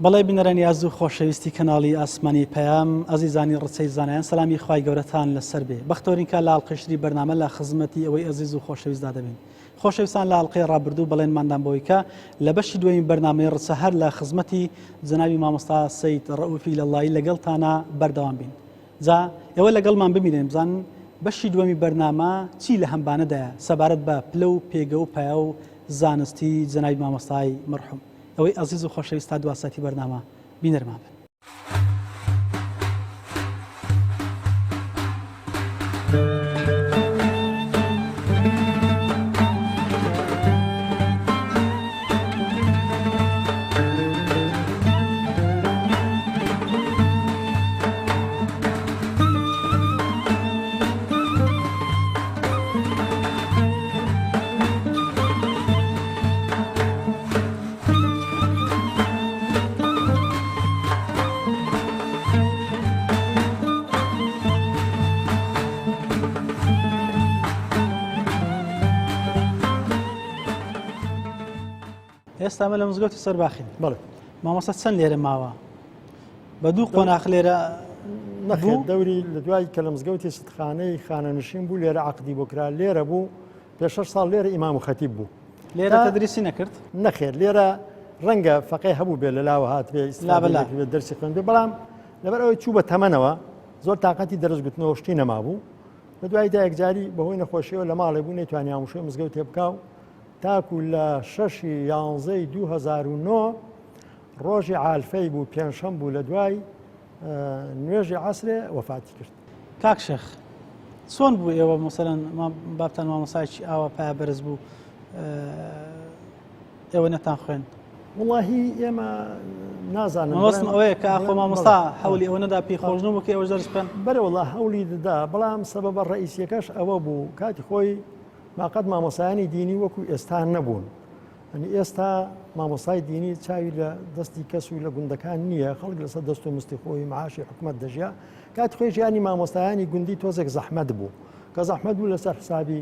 بەڵێ بینەرانی ئازو خۆشەویستی کەناڵی ئاسمانی پەیام ئەزیزانی ڕچەی زانایان سەلامی خوای گەورەتان لەسەر بێ بەختەوەرین کە لە ئەڵقەی بەرنامە لە خزمەتی ئەوەی ئەزیز و خۆشەویستدا دەبین خۆشەویستان لە ئەڵقەی ڕابردوو بەڵێنماندان بۆی کە لە بەشی دووەمی بەرنامەی ڕچە هەر لە خزمەتی جەنابی مامۆستا سەید ڕەئوفی لەڵایی لەگەڵتانە بەردەوام بین جا ئێوە لەگەڵمان بمینن بزانن بەشی دووەمی بەرنامە چی لە هەمبانەدایە سەبارەت بە پلە و پێگە و پایە و زانستی جەنابی مامۆستای مەرحوم. ئەوەی ئەزیز و خۆشەویست تا دوا ساتی بەرنامە بینەرمان بن. ئێستا مە لە مزگەوتی سەرباخین بەڵێ مامۆستا چەند لێرە ماوە بە دوو قۆناخ لێرە نەخێر دەوری لە دوای کە لە مزگەوتی ستخانەی خانەنشین بوو لێرە عقدی بۆ کرا لێرە بوو پێ شەش ساڵ لێرە ئیمام و خەتیب بوو لێرە تەدریسی نەکرد؟ نەخێر لێرە ڕەنگە فەقێ هەبوو بێ لە لاوە هات بێ لابەلا دەرسی خوێندبێ بەڵام لەبەر ئەوەی چوو بە تەمەنەوە زۆر تااقەتی دەرس گوتنەوە شتی نەمابوو لە دوایدا یەکجاری بەهۆی نەخۆشیەوە لە ماڵێ بوو نەیتوانی ئاموشۆی مزگەوت تێ بکا و تاکو لە شەشی یانزەی 2009 ڕۆژی عالفەی بوو پێنجشەم بوو لە دوای نوێژی عەسرێ وەفاتی کرد. کاک شێخ چۆن بوو ئێوە مەسەلەن بابتان مامۆسایکی ئاوا پایە بەرز بوو ئێوە نەتان خوێند؟ وڵاهی ئێمە نازانم مەبەستم ئەوەیە کە ئاخۆ مامۆستا هەولی ئەوە نەدا پێی خۆش نەبوو کە ئێوەش دەرس بکەن؟ بەرێ وڵا هەولی دەدا بەڵام سەبەبە ڕئیسیەکەش ئەوە بوو کاتی خۆی ماقەت مامۆسایانی دینی وەکو ئێستا نەبوون یانی ئێستا مامۆستای دینی چاوی لە دەستی کەس و لە گوندەکان نییە خەڵک لەسەر دەست و مستی خۆی معاشی حکومت دەژیا کات خۆی ژیانی مامۆستایانی گوندی تۆزێک زەحمەت بوو کە زەحمەت بوو لەسەر حسابی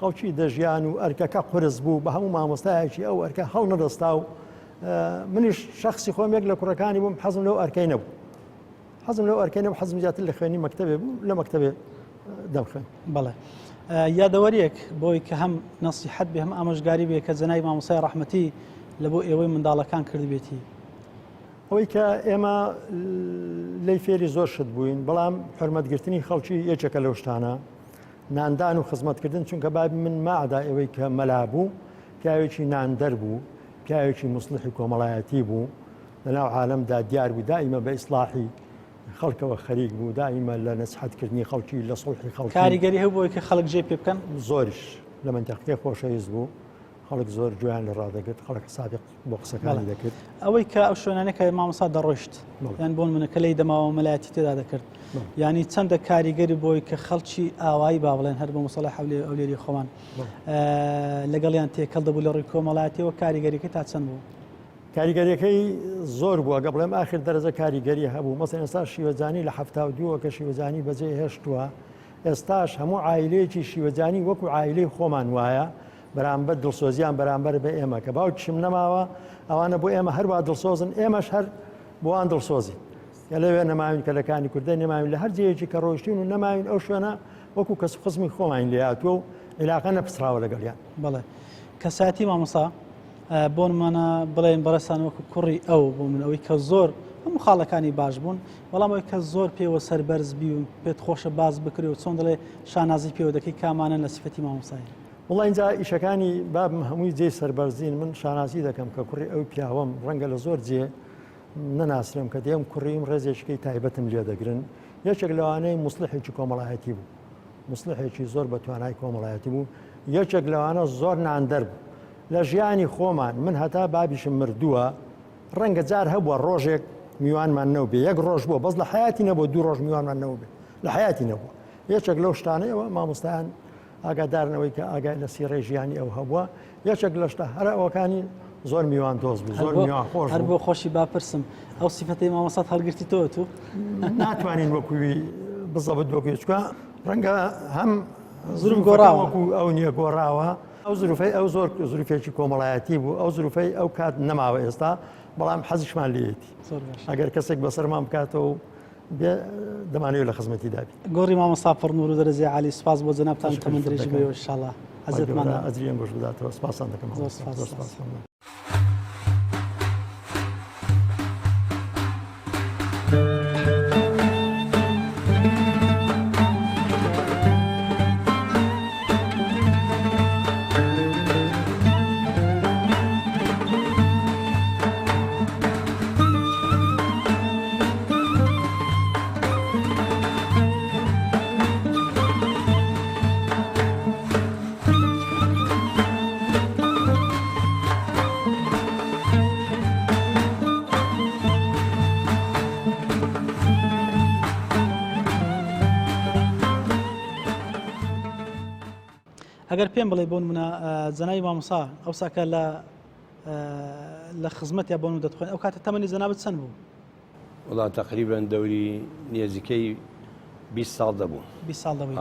خەڵکی دەژیان و ئەرکەکە قرس بوو بە هەموو مامۆستایەکی ئەو ئەرکە هەڵ نەدەستا و منیش شخصی خۆم یەک لە کوڕەکانی بووم حەزم لەو ئەرکەی نەبوو حەزم لەو ئەرکەی نەبوو حەزم زیاتر لە خوێنی مەکتەبێ بوو لە مەکتەبێ دەمخوێن. بەڵێ یادەوەریەک بۆی کە هەم نەسیحەت بێ هەم ئامۆژگاری بێ کە جەنابی مامۆستای ڕەحمەتی لە بۆ ئێوەی منداڵەکان کردبێتی. ئەوەی کە ئێمە لێی فێری زۆر شت بووین بەڵام حرمەتگرتنی خەڵکی یەکێکە لەو شتانە ناندان و خزمەتکردن چونکە بابی من ماعدا ئەوەی کە مەلا بوو پیاوێکی ناندەر بوو پیاوێکی موسڵحی کۆمەڵایەتی بوو لەناو عالەمدا دیار بوو دائیمە بە ئیسلاحی خەڵکەوە خەریک بوو دائیمە لە نەسحەتکردنی خەڵکی لە سوڵحی خەڵکی کاریگەری هەبوو بۆی کە خەڵک جێ پێ بکەن؟ زۆریش لە مەنتەقەکەی خۆشەویست بوو خەڵک زۆر گوێیان لە ڕادەگرت خەڵک حسابی بۆ قسەکانی دەکرد ئەوەی کە ئەو شوێنانە کە مامۆستا دەڕۆیشت یان بۆن منە کە لی دەماوە مەلایەتی تێدا دەکرد ینی چەندە کاریگەری بۆی کە خەڵکی ئاوایی با بڵێن هەر بۆ مسەڵی حولێ ئەولێری خۆمان لەگەڵیان تێکەڵ دەبوو لە ڕووی کۆمەڵایەتیەوە کاریگەریەکەی تا چەند بوو؟ کاریگەریەکەی زۆر بووە گە بڵێم ئاخر دەرەجە کاریگەری هەبوو مەسەن ئێستا شیوەجانی لە حەفتا و دووە کە شیوەجانی بەجێ هێشتووە ئێستاش هەموو عایلەیەکی شیوەجانی وەکو عایلەی خۆمان وایە بەرامبەر دڵسۆزیان بەرامبەر بە ئێمە کە باوکیشم نەماوە ئەوانە بۆ ئێمە هەروە دڵسۆزن ئێمەش هەر بۆوان دڵسۆزین کە لەوێ نەماوین کە لە کانی کوردە نەماوین لە هەر جێیەکی کە ڕۆیشتین و نەماوین ئەو شوێنە وەکو کەس و خزمی خۆمان لێ هاتووە و عیلاقە نەپچڕاوە لەگەڵیان. بەڵێ کەسایەتی مامۆستا بۆ نمانە بڵێن بەڕێزتان وەکو کوڕی ئەو بۆ من ئەوەی کە زۆر هەموو خاڵەکانی باش بوون بەڵام ئەوەی کە زۆر پێوە سەربەرز بی و پێت خۆشە باس بکرێ و چۆن دەڵێ شانازی پێوە دەکەی کامانە لە سفەتی مامۆستایی وڵا اینجا ئیشەکانی بابم هەمووی جێی سەربەرزین من شانازی دەکەم کە کوڕی ئەو پیاوەم ڕەنگە لە زۆر جێ نەناسرێم کە دێم کوڕیم ڕێزێکیکەی تایبەتم لێ دەگرن یەکێک لەوانەیە موسڵحێکی کۆمەڵایەتی بوو موسڵحێکی زۆر بە توانای کۆمەڵایەتی بوو یەکێک لەوانە زۆر ناندەر بوو لە ژیانی خۆمان من هەتا بابیشم مردووە ڕەنگە جار هەبووە ڕۆژێک میوانمان نەوبێ یەک ڕۆژ بووە بەس لە حیاتی نەبووە دوو ڕۆژ میوانمان نەوبێ لە حیاتی نەبووە یەکێک لەو شتانەیەوە مامۆستایان ئاگادارنەوەی کە ئاگای لە سیڕەی ژیانی ئەو هەبووە یەکێک لە شتە هەرە ئەوەکانی زۆر میوان دۆست بوو زۆر میوان خۆش هەر بۆ خۆشی با پرسم ئەو سیفەتەی مامۆستات هەڵگرتی تۆ تو ناتوانین وەکووی بزەبت وەکوی چکە ڕەنگە هەم زۆرم گۆڕاوە وەکو ئەو نییە گۆڕاوە. ئەو زروفەی ئەو زۆر زروفێکی کۆمەڵایەتی بوو ئەو زروفەی ئەو کات نەماوە ئێستا بەڵام حەزیشمان لێیەتی ئەگەر کەسێک بەسەرمان بکاتەوە و بێ دەمانەوێت لە خزمەتی دابین. گۆڕی مامۆستا پڕ نور و دەرەجەی عالی سوپاس بۆ جەنابتان تەمەن درێژی بۆ ئێوەش ان شاء اللە ئەزیەتمان نەدا. ئەجری ئێمەش بداتەوە سپاستان دەکەم زۆر سپاس. زۆر سپاس. ئەگەر پێم بڵێ بۆ نمونە جەنابی مامۆسا ئەوساکە لە لە خزمەت یا بۆن و دەتخوێن ئەو کاتە تەمەنی جەنابت چەند بوو؟ وەڵا تەقریبەن دەوری نێزیکەی 20 ساڵ دەبوو 20 ساڵ دەبووی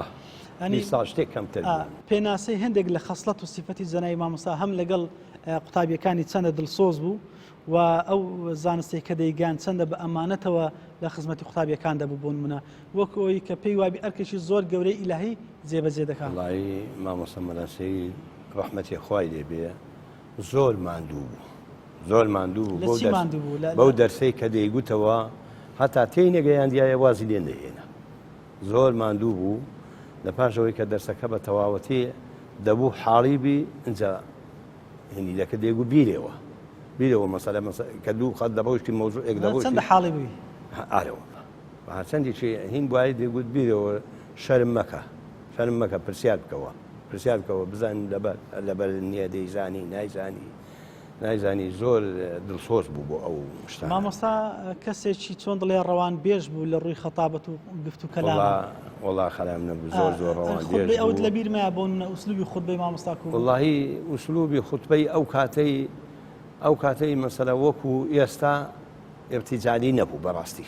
ئەنی ساڵ شتێک کەمتر پێناسەی هەندێک لە خەسڵەت و سیفەتی جەنابی مامۆستا هەم لەگەڵ قوتابیەکانی چەندە دڵسۆز بوو و ئەو زانستێک کە دەیگان چەندە بە ئەمانەتەوە لە خزمەتی قوتابیەکان دەبوو بۆ نمونە وەک ئەوی کە پێی وابی ئەرکێکی زۆر گەورەی ئیلاهی جێبەجێ دەکات. وەڵایی مامۆستا مەلا سەید ڕەحمەتی خوای لێ بێ زۆر ماندوو بوو زۆر ماندوو بوو لە چی ماندوو بوو؟ بەو دەرسەی کە دەیگوتەوە هەتا تێی نەگەیاندیایە وازی لێ نەهێنا زۆر ماندوو بوو لە پاش ئەوەی کە دەرسەکە بە تەواوەتی دەبوو حاڵی بی ئینجا هینی دەکرد دەیگوت بیرێوە بیرەوە مەسەلە کە دوو خەت دەڕۆیشتی مەوزوعێک دەڕۆیشتی چەندە حاڵی بووی؟ ئارە وەڵا هەرچەندێکی هین بوایە دەیگوت بیرەوە شەرم مەکە شەرم مەکە پرسیار بکەوە پرسیار بکەوە بزانین لەبەر لەبەر نییە دەیزانی نایزانی نایزانی زۆر دڵسۆز بوو بۆ ئەو شتانە. مامۆستا کەسێکی چۆن دڵێ ڕەوان بێژ بوو لە ڕووی خەتابەت و گفت و کەلامە. وەڵا خەرام نەبوو زۆر زۆر ڕەوان بێژ بوو. ئەوت لە بیر مایە بۆ نمونە ئوسلوبی خوتبەی مامۆستا کو بوو؟ وەڵاهی ئوسلوبی خوتبەی ئەو کاتەی ئەو کاتەی مەسەلە وەکوو ئێستا ئیرتیجالی نەبوو بەڕاستی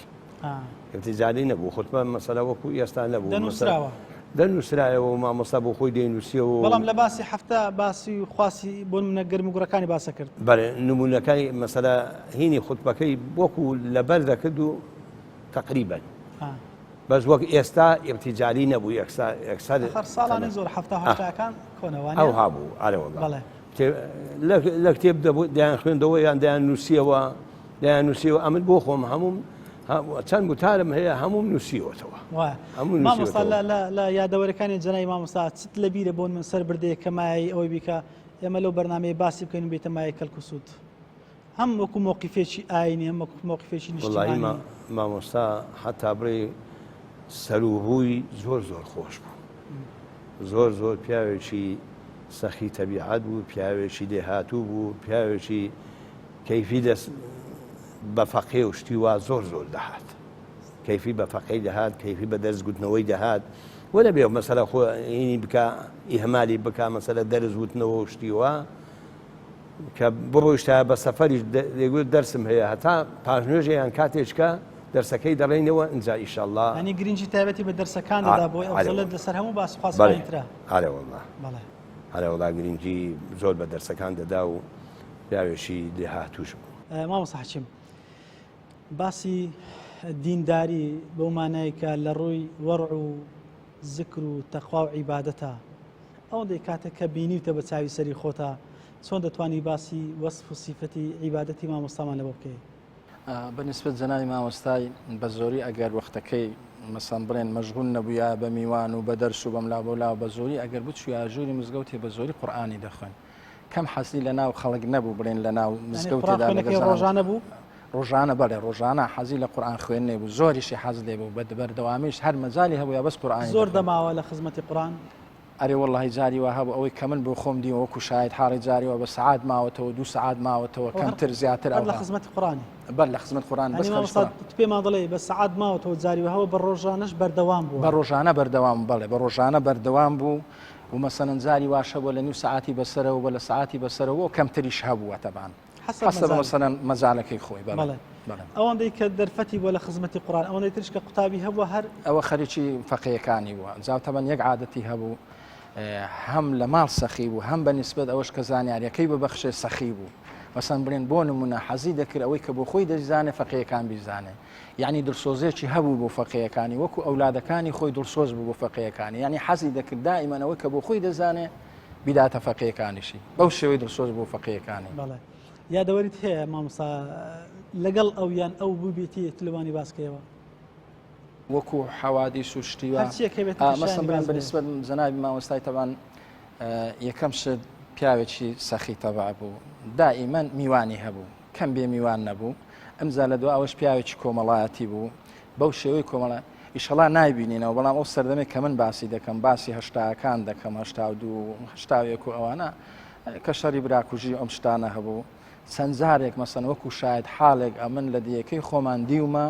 ئیرتیجالی نەبوو خوتبە مەسەلە وەکو ئێستا نەبوو دەنووسراوە دەنووسرایەوە و مامۆستا بۆ خۆی دەینووسیەوە بەڵام لە باسی هەفتە باسی و خواسی بۆ نمونە گەرم و گوڕەکانی باسە کرد بەڵێ نمونەکانی مەسەلە هینی خوتبەکەی وەکو لەبەر دەکرد و تقریبا بەس وەک ئێستا ئیرتیجالی نەبوو یەکسا یەکسەر ئەخەر ساڵانی زۆر هەفتا هەشتاکان کۆنەوانە ئەو هابوو ئارە وەڵا بەڵێ لە کتێب دەبوو دەیان خوێندەوە یان دەیان نووسیەوە دەیان نووسیەوە ئەمن بۆ خۆم هەموم چەند گوتارم هەیە هەموم نووسیوەتەوە مامۆستا لە یادەوەرەکانی جەنای مامۆستا چت لە بیرە بۆن من سەر بردەیە کە مایەی ئەوەی بیکە ئێمە لەو بەرنمەیە باسی بکەین و بێتە مایە کەلک و سوود هەم وەکو مۆقیفێکی ئاینی هەم وەکو مۆقیفێکی نیشتمانی مامۆستا حتا بڵێ سەر و ڕووی زۆر زۆر خۆش بوو زۆر زۆر پیاوێکی سەخی تەبیعەت بوو پیاوێکی لێهاتوو بوو پیاوێکی کەیفی دەست بە فەقێ و شتی وا زۆر زۆر دەهات کەیفی بە فەقێی دەهات کەیفی بە دەرس گوتنەوەی دەهات وەرە بێ مەسەلە خۆ هینی بکا ئیهمالی بکا مەسەلە دەرس وتنەوە و شتی وا کە بڕۆیشتایە بە سەفەریش دەیگوت دەرسم هەیە هەتا پاش نوێژێ یان کاتێککە دەرسەکەی دەڵێینەوە ئینجا ئیشەڵڵا. یانی گرنگی تایبەتی بە دەرسەکان دەدا بۆی ئەفزەلەت لەسەر هەموو باس و خواسەکانی ترە. ئەرێ وەڵا. بەڵێ. ئەرێ وەڵا گرنگی زۆر بە دەرسەکان دەدا و پیاوێکی لێهاتووش بوو. مامۆستا حەکیم باسی دینداری بەو مانای کە لە ڕووی وەڕع و زکر و تەقوا و عیبادەتە ئەوەندەی کاتێک کە بینیوتە بە چاوی سەری خۆتا چۆن دەتوانی باسی وەسف و سیفەتی عیبادەتی مامۆستامان لەبۆ بکەی؟ بە نیسبەت جەنابی مامۆستای بە زۆری ئەگەر وەختەکەی مەسەن بڵێن مەشغول نەبوویا بە میوان و بە دەرس و بەم لا بەو لاوە بە زۆری ئەگەر بچوویا ژووری مزگەوتێ بە زۆری قورئانی دەخوێند کەم حەزی لە ناو خەڵک نەبوو بڵێن لە ناو مزگەوتێدا لەگەڵ ڕۆژانە بوو؟ ڕۆژانە بەڵێ ڕۆژانە حەزی لە قورئان خوێندنێ بوو زۆریشی حەز لێ بوو بە بەردەوامیش هەر مەجالی هەبوویا بەس قورئانی زۆر دەماوە لە خزمەتی قورئان؟ ئەرێ وەڵاهی جاری وا هەبوو ئەوەی کە من بۆ خۆم دیوە وەکو شاهید حاڵی جاری وا بە سەعات ماوەتەوە دوو سەعات ماوەتەوە کەمتر زیاتر ئەوها. بەر لە خزمەتی قورئانی. بەر لە خزمەت قورئان بەس یانی مامۆستا خەریکی تو پێمان دەڵێی بە سەعات ماوەتەوە جاری وا هەبوو بە ڕۆژانەش بەردەوام بووە. بە ڕۆژانە بەردەوام بوو بەڵێ بە ڕۆژانە بەردەوام بوو و مەسەلەن جاری واش هەبووە لە نیو سەعاتی بەسەرەوە بووە لە سەعاتی بەسەرەوە بووە کەمتریش هەبووە تەبعەن. حەسەب حەسەب مەزال. مەسەلەن مەجالەکەی خۆی بەڵێ بەڵێ. بەڵێ. ئەوەندەی کە دەرفەتی بووە لە خزمەتی قورئان ئەوەندەی تریش کە قوتابی هەبووە هەر. ئەوە خەریکی فەقێیەکانی بووە جا تەبعەن یەک عادەتی هەبوو. هەم لە ماڵ سەخی بوو هەم بە نیسبەت ئەوەش کە زانیاریەکەی ببەخشێ سەخی بوو مەسەن بڵێن بۆ نمونە حەزی دەکرد ئەوەی کە بۆ خۆی دەیزانێ فەقێیەکان بیزانێ یعنی دڵسۆزێکی هەبوو بۆ فەقێیەکانی وەکو ئەولادەکانی خۆی دڵسۆز بوو بۆ فەقێیەکانی یعنی حەزی دەکرد دائیمەن ئەوەی کە بۆ خۆی دەزانێ بیداتە فەقێیەکانیشی بەو شێوەی دڵسۆز بۆ فەقێیەکانی. بەڵێ یادەوەریت هەیە مامۆستا لەگەڵ ئەو یان ئەو بووبێتی تلوانی باسکەیەوە؟ وەکو حەوادیس و شتی وا هەرچیەک هەبێت کە مەسەن شایانی بڵێن باس بە بێ. نیسبەت جەنابی مامۆستای تەبان یەکەم شت پیاوێکی سەخی تەبع بوو دائیمەن میوانی هەبوو کەم بێ میوان نەبوو ئەمجا لە دوا ئەوەش پیاوێکی کۆمەڵایەتی بوو بەو شێوەی کۆمەڵە ئیشەڵا نایبینینەوە بەڵام ئەو سەردەمێک کە من باسی دەکەم باسی هەشتاکان دەکەم 82 81 و ئەوانە کە شەڕی براکوژی ئەم شتانە هەبوو چەند جارێک مەسەن وەکو شاید حاڵێک ئەمن لە دیەکەی خۆمان دیومە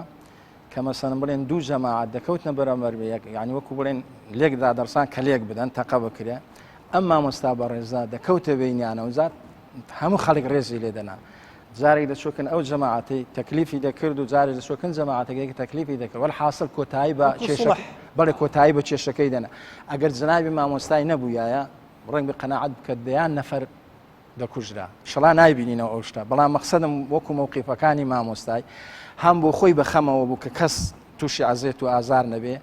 کە مەسەلەن بڵێن دوو جەماعەت دەکەوتنە بەرامبەر بە یەک یعنی وەکو بڵێن لێک دادەڕسان کە لێک بدەن تەقە بکرێ ئەم مامۆستا بەڕێزا دەکەوتە بینیانەوە زات هەموو خەڵک ڕێزی لێ دەنا جارێک دەچۆکن ئەو جەماعەتی تەکلیفی دەکرد و جارێک دەچۆکن جەماعەتەکەی تەکلیفی دەکرد وەل حاصل کۆتایی بە کێشە بەڵێ کۆتایی بە کێشەکەی دەنا ئەگەر جنابی مامۆستای نەبووایە ڕەنگ بە قەناعەت بکە دەیان نەفەر دەکوژرا شڵا نایبینینەوە ئەو شتە بەڵام مەقسەدم وەکو مەوقیفەکانی مامۆستای هەم بۆ خۆی بە خەمەوە بوو کە کەس تووشی عەزێت و ئازار نەبێ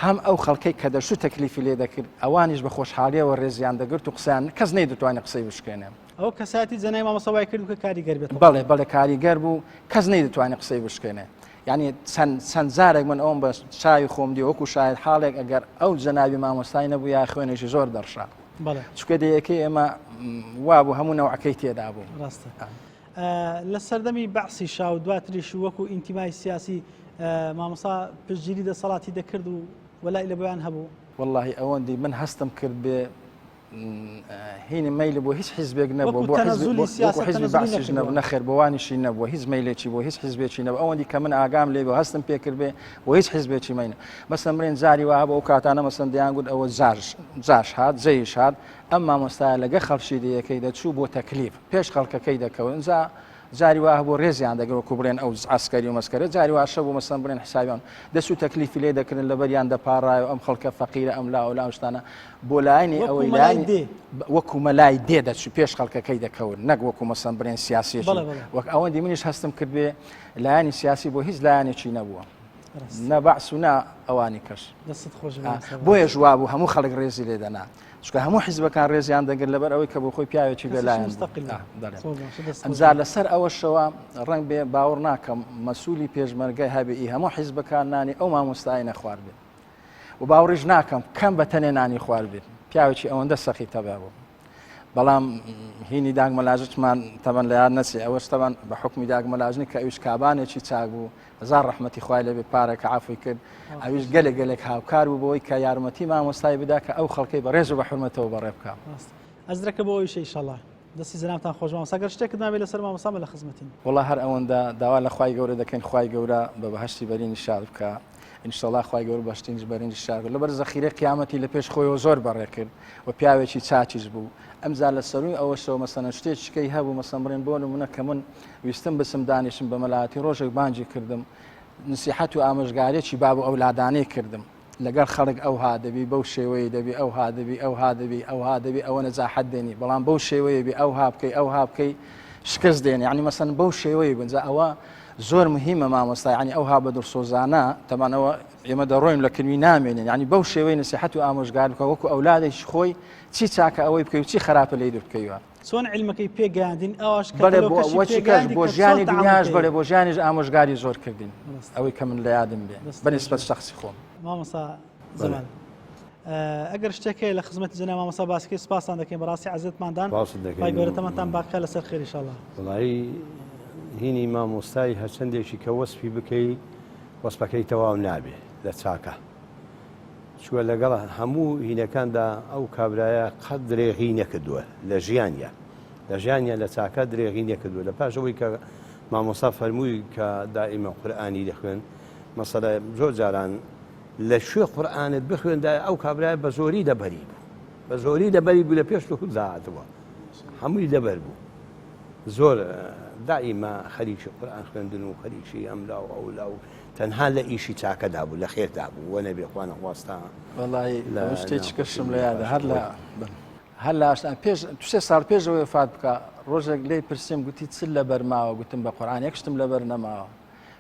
هەم ئەو خەڵکەی کە دەشوو تەکلیفی لێ دەکرد ئەوانیش بە خۆشحاڵیەوە ڕێزیان دەگرت و قسەیان کەس نەیدەتوانی قسەی بشکێنێ. ئەو کەسایەتی جەنای مامۆستا وای کرد کە کاریگەر بێت. بەڵێ بەڵێ کاریگەر بوو کەس نەیدەتوانی قسەی بشکێنێ یعنی چەند چەند جارێک من ئەوم بە چاوی خۆم دی وەکو شاهد حاڵێک ئەگەر ئەو جەنابی مامۆستای نەبوو یا خوێنێکی زۆر دەڕشا. چونکە دێیەکەی ئێمە وابوو هەموو نەوعەکەی تێدا بوو. ڕاستە. لە سەردەمی بەعسی شا و دواتریش وەکو ئینتیمای سیاسی مامۆستا پشتگیری دەسەڵاتی دەکرد و وەلای لە بۆیان هەبوو؟ وەڵاهی ئەوەندی من هەستم کرد بێ هینی مەیل بۆ هیچ حیزبێک نەبوو بۆ حیزبی بەعسیش نەبوو نەخێر بۆ وانیشی نەبووە هیچ مەیلێکی بۆ هیچ حیزبێکی نەبوو ئەوەندی کە من ئاگام لێ بوو هەستم پێ کرد بێ بۆ هیچ حیزبێکی مەینە مەسەن بڵێن جاری وا هەبوو ئەو کاتانە مەسەن دەیان گوت ئەوە جاش جاش هات جەیش هات ئەم مامۆستایە لەگە خەڵکی دێیەکەی دەچوو بۆ تەکلیف پێش خەڵکەکەی دەکەوت ئینجا جاری وا هەبوو ڕێزیان دەگرت وەکو بڵێن ئەو عەسکەری و مەسکەرە جاری واشە بوو مەسەن بڵێن حسابیان دەچوو تەکلیفی لێ دەکردن لەبەریان دەپاڕایەوە ئەم خەڵکە فەقیرە ئەم لا و لا شتانە بۆ لایەنی ئەوەی لایەنی وەکو مەلای دێ دەچوو پێش خەڵکەکەی دەکەوت نەک وەکو مەسەن بڵێن سیاسیەکی وەک ئەوەندی منیش هەستم کرد بێ لایەنی سیاسی بۆ هیچ لایەنێکی نەبووە نە بەعس و نا ئەوانی کەش بۆیە ژوا بوو هەموو خەڵک ڕێزی لێ دەنا چونکە هەموو حیزبەکان ڕێزیان دەگرت لەبەر ئەوەی کە بۆ خۆی پیاوێکی بێلایەن ئەمجا لەسەر ئەوەشەوە ڕەنگ بێ باوەڕ ناکەم مەسوولی پێشمەرگای هەبێ ئی هەموو حیزبەکان نانی ئەو مامۆستای نەخوارد بێت و باوەڕیش ناکەم کەم بە تەنێ نانی خوارد بێت پیاوێکی ئەوەندە سەخی تەبا بوو بەڵام هینی داگ مەلاژتمان تەبەن لە یاد نەچێ ئەوەش تەبەن بە حکمی داگ مەلاژنی کە ئەویش کابانێکی چاک بوو هەزار ڕەحمەتی خوای لێبێ پارە کە عەفوی کرد ئەویش گەلێک گەلێک هاوکار بوو بۆی کە یارمەتی مامۆستای بدا کە ئەو خەڵکەی بە ڕێز و بە حورمەتەوە بەڕێ بکا. ئەجرەکە بۆ ئەویشە ئیشەڵا. دەستی جەنابتان خۆش مامۆستا گەر شتێکت مابێ لەسەر مامۆستا مە لە خزمەتین. وەڵا هەر ئەوەندە داوا لە خوای گەورە دەکەین خوای گەورە بە بەهەشتی بەرینی شاد بکا ئینشەڵا خوای گەورە بەهەشتی بەرینی شاد بکا لەبەر زەخیرەی قیامەتی لە پێش خۆیەوە زۆر بەڕێ کرد و پیاوێکی چاکیش بوو ئەمجا لە سەرووی ئەوەشەوە مەسەلەن شتێکیکەی هەبوو مەسەلەن بڵێن بۆ نمونە کە من ویستم بچم دانیشم بە مەلایەتی ڕۆژێک بانگی کردم نسیحەت و ئامۆژگارێکی باب و ئەولادانەی کردم لەگەڵ خەڵک ئەوها دەبی بەو شێوەیە دەبی ئەوها دەبی ئەوها دەبی ئەوها دەبی ئەوە نەجاحەت دێنی بەڵام بەو شێوەیە بی ئەوها بکەی ئەوها بکەی شکست دێنی یعنی مەسەن بەو شێوەیە بنجا ئەوە زۆر مهمە مامۆستا یعنی ئەوها بە دڵسۆزانە تەمانەوە ئێمە دەڕۆین لە کلمی نامێنین یعنی بەو شێوەی نسیحەت و ئامۆژگار بکە وەکو ئەولادێکی خۆی چی چاکە ئەوەی بکەی و چی خراپە لێی دوور بکەیوە چۆن عیلمەکەی پێ گەیاندین ئەوش کە بەڵێ بۆ تەلۆکەشی وەچی پێ کەش گەیاندی بۆ کە چۆن ژیانی تەعامول دنیاش بکەی. بەڵێ بۆ ژیانیش ئامۆژگاری زۆر کردین ڕاستە. ئەوەی کە من لە یادم بێ دەست بە نیسبەت خۆش. شەخسی خۆم. مامۆستا زەمان ئەگەر شتێک هەیە لە خزمەتی جەناب مامۆستا باسکەی سپاستان دەکەین بەڕاستی عەزێتمان دان سپاست دەکەین. خوای گەورە تەمەنتان باقی کا لەسەر خێر ئیشاڵڵا. وەڵایی هینی مامۆستای هەرچەندێکی کە وەسفی بکەی وەسفەکەی تەواو نابێ لە چاکە. چووە لەگەڵ هەموو هینەکاندا ئەو کابرایە قەت درێغی نەکردووە لە ژیانیا لە ژیانیا لە چاکە درێغی نەکردووە لە پاش ئەوەی کە مامۆستا فەرمووی کە دائیمە قورئانی دەخوێن مەسەلە زۆر جاران لە کوێ قورئانت بخوێندایە ئەو کابرایە بە زۆری لەبەری بوو بە زۆری لەبەری بوو لە پێش تۆ داهاتبووە هەمووی لەبەر بوو. زۆر دائیما خەریکی قورئان خوێندن و خەریکی ئەملا و ئەولا و تەنها لە ئیشی چاکەدا بوو لە خێردا بوو وە نەبێ خوا نەخواستە وەڵی شتێکی کەشم لە یادە هەر لە هەر لە ئاشنا پێش سێ ساڵ پێشەوەی وەفات بکە ڕۆژێک لێی پرسیم گوتی چ لەبەر ماوە گوتم بە قورئان یەک شتم لەبەر نەماوە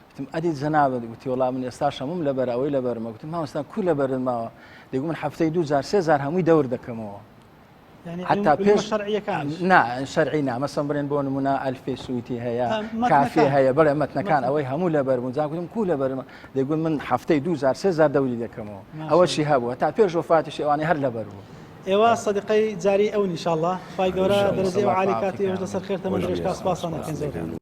گوتم ئەدی جەنابت گوتی وەڵا من ئێستا شەموم لەبەر ئەوەی لەبەرمە گوتم مامۆستا کو لەبەرت ماوە دەگو من هەفتەی دوو جار سێ جار هەمووی دەور دەکەمەوە حتا پێش شەرعیەکان نا شەرعی نا مەسەن بڵێن بۆ نمونە ئەلفێ سویتی هەیە کافی هەیە بڵێ مەتنەکان ئەوەی هەموو لەبەر بوون جا گوتم کو لەبەرمە دەگوت من هەفتەی دوو جار سێ جار دەوری دەکەمەوە ئەوەشی هەبوو تا پێش وەفاتیشی ئەوانەی هەر لەبەر بوو. ئێوە سەدیقەی جاری ئەون ئیشاڵڵا خوای گەورە دەرەجەی ئێوە عالی کات و ئێوەش لەسەر خێر تەمەن درێژ کا سوپاستان ئەکەین زۆر.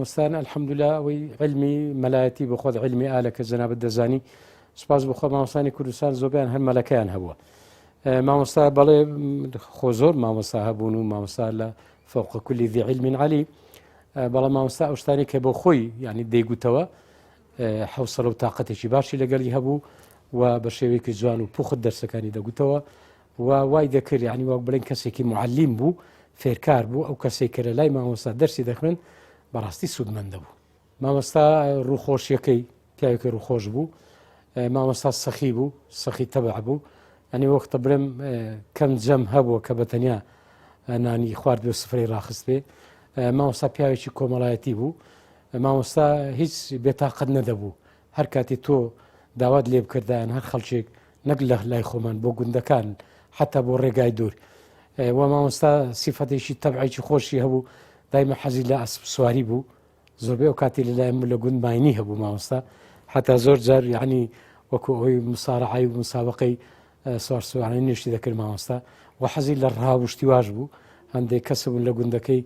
مامۆستایان الحمدللە ئەوەی علمی مەلایەتی بۆ خۆت علمی ئالە کە جەنابت دەزانی سوپاس بۆ خوا مامۆستانی کوردستان زۆربیان هەر مەلەکەیان هەبووە مامۆستا بەڵێ خۆ زۆر مامۆستا هەبوون و مامۆستا لە فوق كل ذي علم علیم بەڵام مامۆستا ئەو شتانی کە بۆ خۆی یعنی دەیگوتەوە حوسەڵە و تااقەتێکی باشی لەگەڵی هەبوو و بە شێوەیەکی جوان و پوخت دەرسەکانی دەگوتەوە و وای دەکرد یعنی وەک بڵێن کەسێکی معلیم بوو فێرکار بوو ئەو کەسێک کە لە لای مامۆستا دەرسی دەخوێن بەڕاستی سوودمەندە بوو مامۆستا ڕووخۆشیەکەی پیاوێکی ڕووخۆش بوو مامۆستا سەخی بوو سەخی تەبع بوو ئەنی وەختە برم کەم جەم هەبووە کە بە تەنیا نانی خوارد بێ سفرەی ڕاخست بێ مامۆستا پیاوێکی کۆمەڵایەتی بوو مامۆستا هیچ بێتاقەت نەدەبوو هەر کاتی تۆ داوات لێ بکردایان هەر خەڵکێک نەک لە لای خۆمان بۆ گوندەکان حتا بۆ ڕێگای دوور و مامۆستا سیفەتێکی تەبعێکی خۆشی هەبوو دایمە حەزی لە ئەسپ سواری بوو زۆربەی ئەو کاتی لەلایەن لە گوند ماینی هەبوو مامۆستا حتا زۆر جار یعنی وەکو ئەوەی مسارعی و مسابقەی سوار سوارانی نوێشتی دەکرد مامۆستا و حەزی لە ڕاوشتی واش بوو هەندێک کەس بوون لە گوندەکەی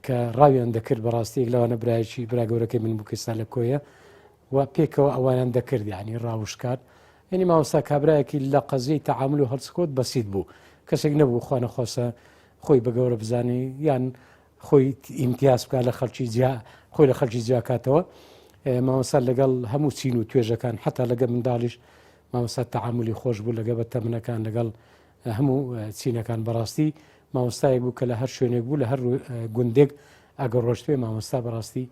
کە ڕاویان دەکرد بەڕاستی یەک لەوانە برایەکی برا گەورەکەی من بوو کەستا لە کۆیە و پێکەوە ئەویان دەکرد یعنی ڕاوشکار یعنی مامۆستا کابراایەکی لە قەزیەی تەعامل و هەڵسکۆت بەسیت بوو کەسێک نەبوو خوانەخواستە خۆی بە گەورە بزانێ یان خۆی ئیمتیاز بکات لە خەڵکی جیا خۆی لە خەڵکی جیاکاتەوە مامۆستا لەگەڵ هەموو چین و توێژەکان حتا لەگە منداڵیش مامۆستا تەعاملی خۆش بوو لەگە بە تەمنەکان لەگەڵ هەموو چینەکان بەڕاستی مامۆستایەک بوو کە لە هەر شوێنێک بوو لە هەر گوندێک ئەگەر ڕۆشتێ مامۆستا بەڕاستی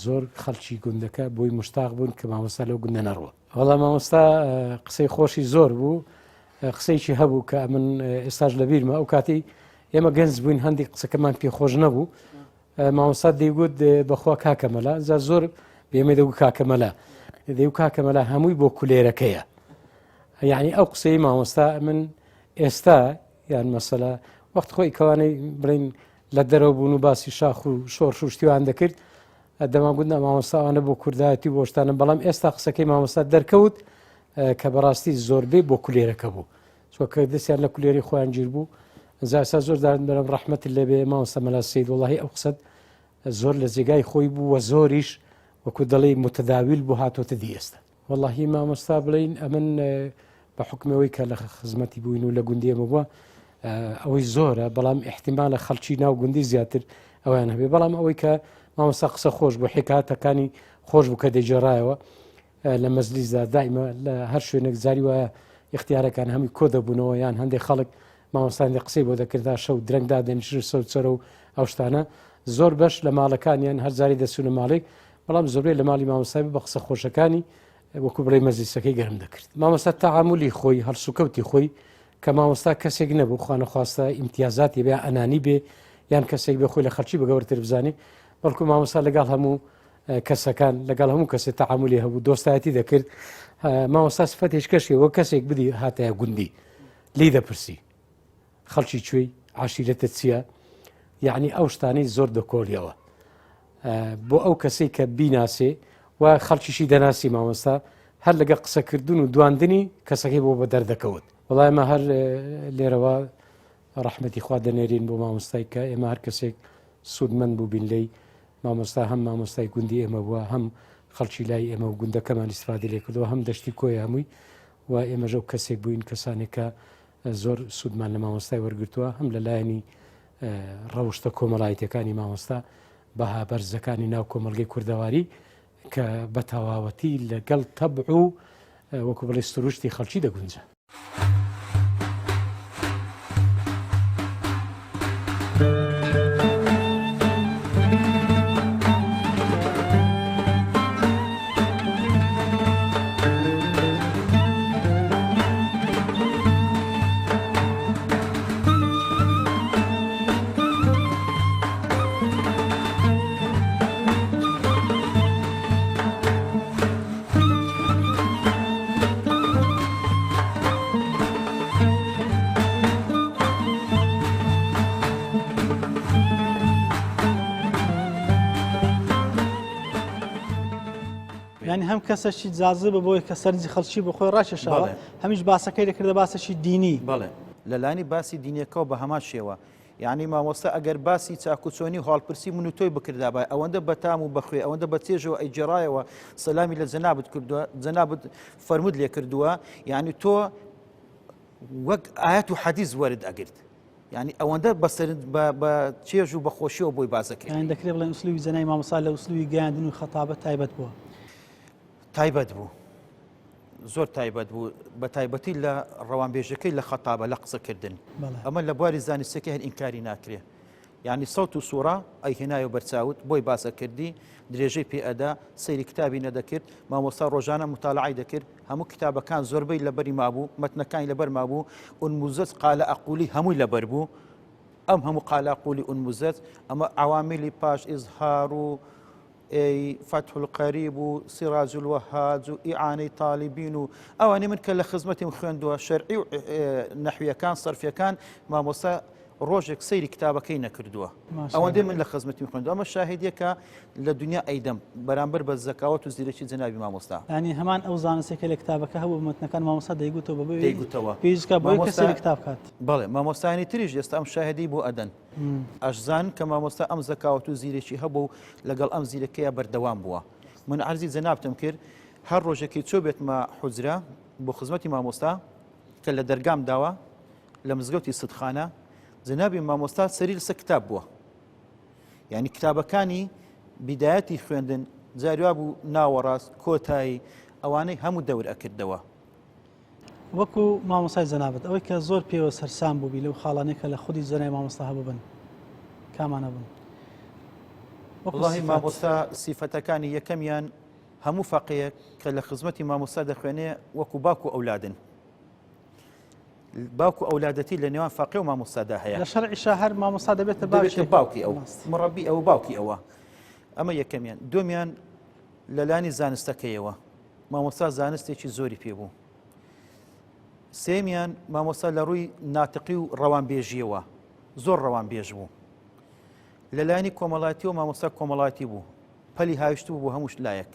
زۆر خەڵکی گوندەکە بۆی مشتاق بوون کە مامۆستا لەو گوندە نەڕوە وەڵا مامۆستا قسەی خۆشی زۆر بوو قسەیەکی هەبوو کە من ئێستاش لەبیرمە ئەو کاتی ئێمە گەنج بووین هەندێک قسەکەمان پێخۆش نەبوو مامۆستا دەیگوت بەخوا کاکە مەلا جا زۆر بێمە دەگو کاکە مەلا دەیو کاکە مەلا هەمووی بۆ کولێرەکەیە یعنی ئەو قسەی مامۆستا من ئێستا یان مەسەلا وەخت خۆی کەوانەی بڵین لە دەرەوە بوون و باسی شاخ و شۆڕش و شتیوان دەکرد دەمانگوت نا مامۆستا ئەوانە بۆ کوردایەتی بۆ شتانە بەڵام ئێستا قسەکەی مامۆستا دەرکەوت کە بەڕاستی زۆربەی بۆ کولێرەکە بوو چۆکە دەستیان لە کولێری خۆیان گیر بوو زاسا زۆر دارن بەرم ڕەحمەت لێبێ مامۆستا مەلا سید وڵی ئەو قسەت زۆر لە جێگای خۆی بوو وە زۆریش وەکو دەڵێی متداویل بوو هاتۆتە دی ئێستا وەڵاهی مامۆستا بڵین ئەمن بە حکمەوەی کە لە خزمەتی بووین و لە گوندی ئێمە بووە ئەوەی زۆرە بەڵام احتیمالە خەڵکی ناو گوندی زیاتر ئەویان هەبێ بەڵام ئەوەی کە مامۆستا قسە خۆش بوو حکاتەکانی خۆش بوو کە دەیگێڕایەوە لە مەزلیزدا دایمە لە هەر شوێنێک جاری وایە اختیارەکان هەمووی کۆ دەبوونەوە یان هەندێک خەڵک مامۆستانی قسەی بۆ دەکردا شەو درەنگ دادەنیشتن سەو چەرە و ئەو شتانە زۆر بەش لە ماڵەکانیان هەر جاری دەچوونە ماڵێک بەڵام زۆربەی لە ماڵی مامۆستای بە قسە خۆشەکانی وەکو بڵێ مەجلیسەکەی گەرم دەکرد مامۆستا تەعاملی خۆی هەڵسوکەوتی خۆی کە مامۆستا کەسێک نەبوو خوانەخواستە ئیمتیازاتی بێ ئەنانی بێ یان کەسێک بێ خۆی لە خەڵکی بەگەورتر بزانێ بەڵکو مامۆستا لەگەڵ هەموو کەسەکان لەگەڵ هەموو کەسێ تەعاملی هەبوو دۆستایەتی دەکرد مامۆستا سفەت هیچ کەشی وە کەسێک بدی هاتایە گوندی لی دەپرسی خەڵکی کوێی عشیرەتە چییە یعنی ئەو شتانەی زۆر دەکۆڵیەوە بۆ ئەو کەسەی کە بیناسێ و خەڵکیشی دەناسی مامۆستا هەر لەگە قسەکردن و دواندنی کەسەکەی بۆ بە دەردەکەوت. وەڵا ئێمە هەر لێرەوە ڕەحمەتی خوا دەنێرین بۆ مامۆستای کە ئێمە هەر کەسێک سوودمەند بووبین لێی مامۆستا هەم مامۆستای گوندی ئێمە بووە هەم خەڵکی لای ئێمە و گوندەکەمان ئیسفادی لێ کردووە هەم دەشتی کۆیە هەمووی و ئێمەش ئەو کەسێک بووین کەسانێک کە زۆر سوودمان لە مامۆستای وەرگتووە هەم لە لایەنی ڕەوشتە کۆمەڵایەتەکانی مامۆستا بەها بەرزەکانی ناو کۆمەڵگەی کوردەواری کە بە تەواوەتی لەگەڵ تەبع و وەکو بڵێ سروشتی خەڵکی دەگونجا. یانی هەم کەسەکی جازبە بۆی کە سەرنجی خەڵکی بۆ خۆی ڕاکێشاوە هەمیش باسەکەی دەکردە باسەکی دینی. بەڵێ لەلانی باسی دینیەکەوە بە هەمان شێوە یانی مامۆستا ئەگەر باسی چاکوچۆنی و هاڵپرسی من و تۆی بکردابای ئەوەندە بەتام و بەخوێ ئەوەندە بە چێژەوە ئەیگێڕایەوە سەلامی لە جەنابت کردووە جەنابت فەرمووت لێ کردووە یعنی تۆ وەک ئاەت و حەدیث وەرد ئەگرت یعنی ئەوەندە بەسەر بە چێژ و بەخۆشیەوە بۆی باسەکرێت یان دەکرێت بڵێن ئوسلوبی جەنابی مامۆستا لە ئوسلوبی گەیاندن و خەتابە تایبەت بووە تایبەت بوو زۆر تایبەت بوو بە تایبەتی لە ڕەوانبێژەکەی لە خەتابە لە قسەکردن ئەمە لە بواری زانستەکە هەر ئینکاری ناکرێ یعنی سەوت و سوورە ئەیهێنایە بەرچاوت بۆی باسە کردی درێژەی پێ ئەدا سەیری کتابی نەدەکرد مامۆستا ڕۆژانە متالعای دەکرد هەموو کتابەکان زۆربەی لەبەری مابوو مەتنەکانی لەبەر مابوو ئونموزەج قالە ئەقولی هەمووی لەبەر بوو ئەم هەموو قالاقولی ئونموزەج ئەمە عوامیلی پاش ئیزهار و ئەی فتح القریب و سراج الوهاج و ئیعانەی تالیبین و ئەوانەی من کە لە خزمەتیم خوێندووە شەرعی و نەحویەکان سەرفیەکان مامۆستا ڕۆژێک سەیری کتابەکەی نەکردووە ئەوەندەی من لە خزمەتیم خوێندووە ئەمە شاهدیەکە لە دنیا ئەیدەم بەرامبەر بە زەکاوەت و زیرەکی جەنابی مامۆستا. یانی هەمان ئەو زانستەی کە لە کتابەکە هەبوو بە مەتنەکان مامۆستا دەیگوتەوە بە بێ دەیگوتەوە پێویست بکات بۆی کە سەیری کتاب بکات. بەڵێ مامۆستایانی تریش ئێستا ئەم شاهدی بۆ ئەدەن. ئەشزانن کە مامۆستا ئەم زەکاوەت و زیرەکی هەبوو و لەگەڵ ئەم زیرەکەیە بەردەوام بووە. من عەرزی جەنابتم کرد هەر ڕۆژێکی چۆ بێتمە حوجرە بۆ خزمەتی مامۆستا کە لە دەرگام داوە لە مزگەوتی سدخانە جەنابی مامۆستا سەری لەسەر کتاب بووە. یعنی کتابەکانی بیدایەتی خوێندن جاری وا بوو ناوەڕاست کۆتایی ئەوانەی هەموو دەور ئەکردەوە. وەکو مامۆستای جەنابت ئەوەی کە زۆر پێوە سەرسام بووبی لەو خاڵانەی کە لە خودی جەنای مامۆستا هەبووبن کامانە بوون؟ وەڵاهی مامۆستا سیفەتەکانی یەکەمیان هەموو فەقێیەک کە لە خزمەتی مامۆستا دەخوێنێ وەکو باوک و ئەولادن باوک و ئەولادەتی لە نێوان فەقێ و مامۆستادا هەیە لە شەرعیشا هەر مامۆستا دەبێتە باوکی باوکی ئەو مڕەبی ئەو باوکی ئەوە ئەمە یەکەمیان دومیان لەلانی زانستەکەیەوە مامۆستا زانستێکی زۆری پێ بوو. سێیەمیان مامۆستا لە ڕووی ناتقی و ڕەوانبێژیەوە زۆر ڕەوانبێژ بوو. لەلایەنی کۆمەڵاتیەوە مامۆستا کۆمەڵاتی بوو پەلی هاویشت بوو بۆ هەموو لایەک.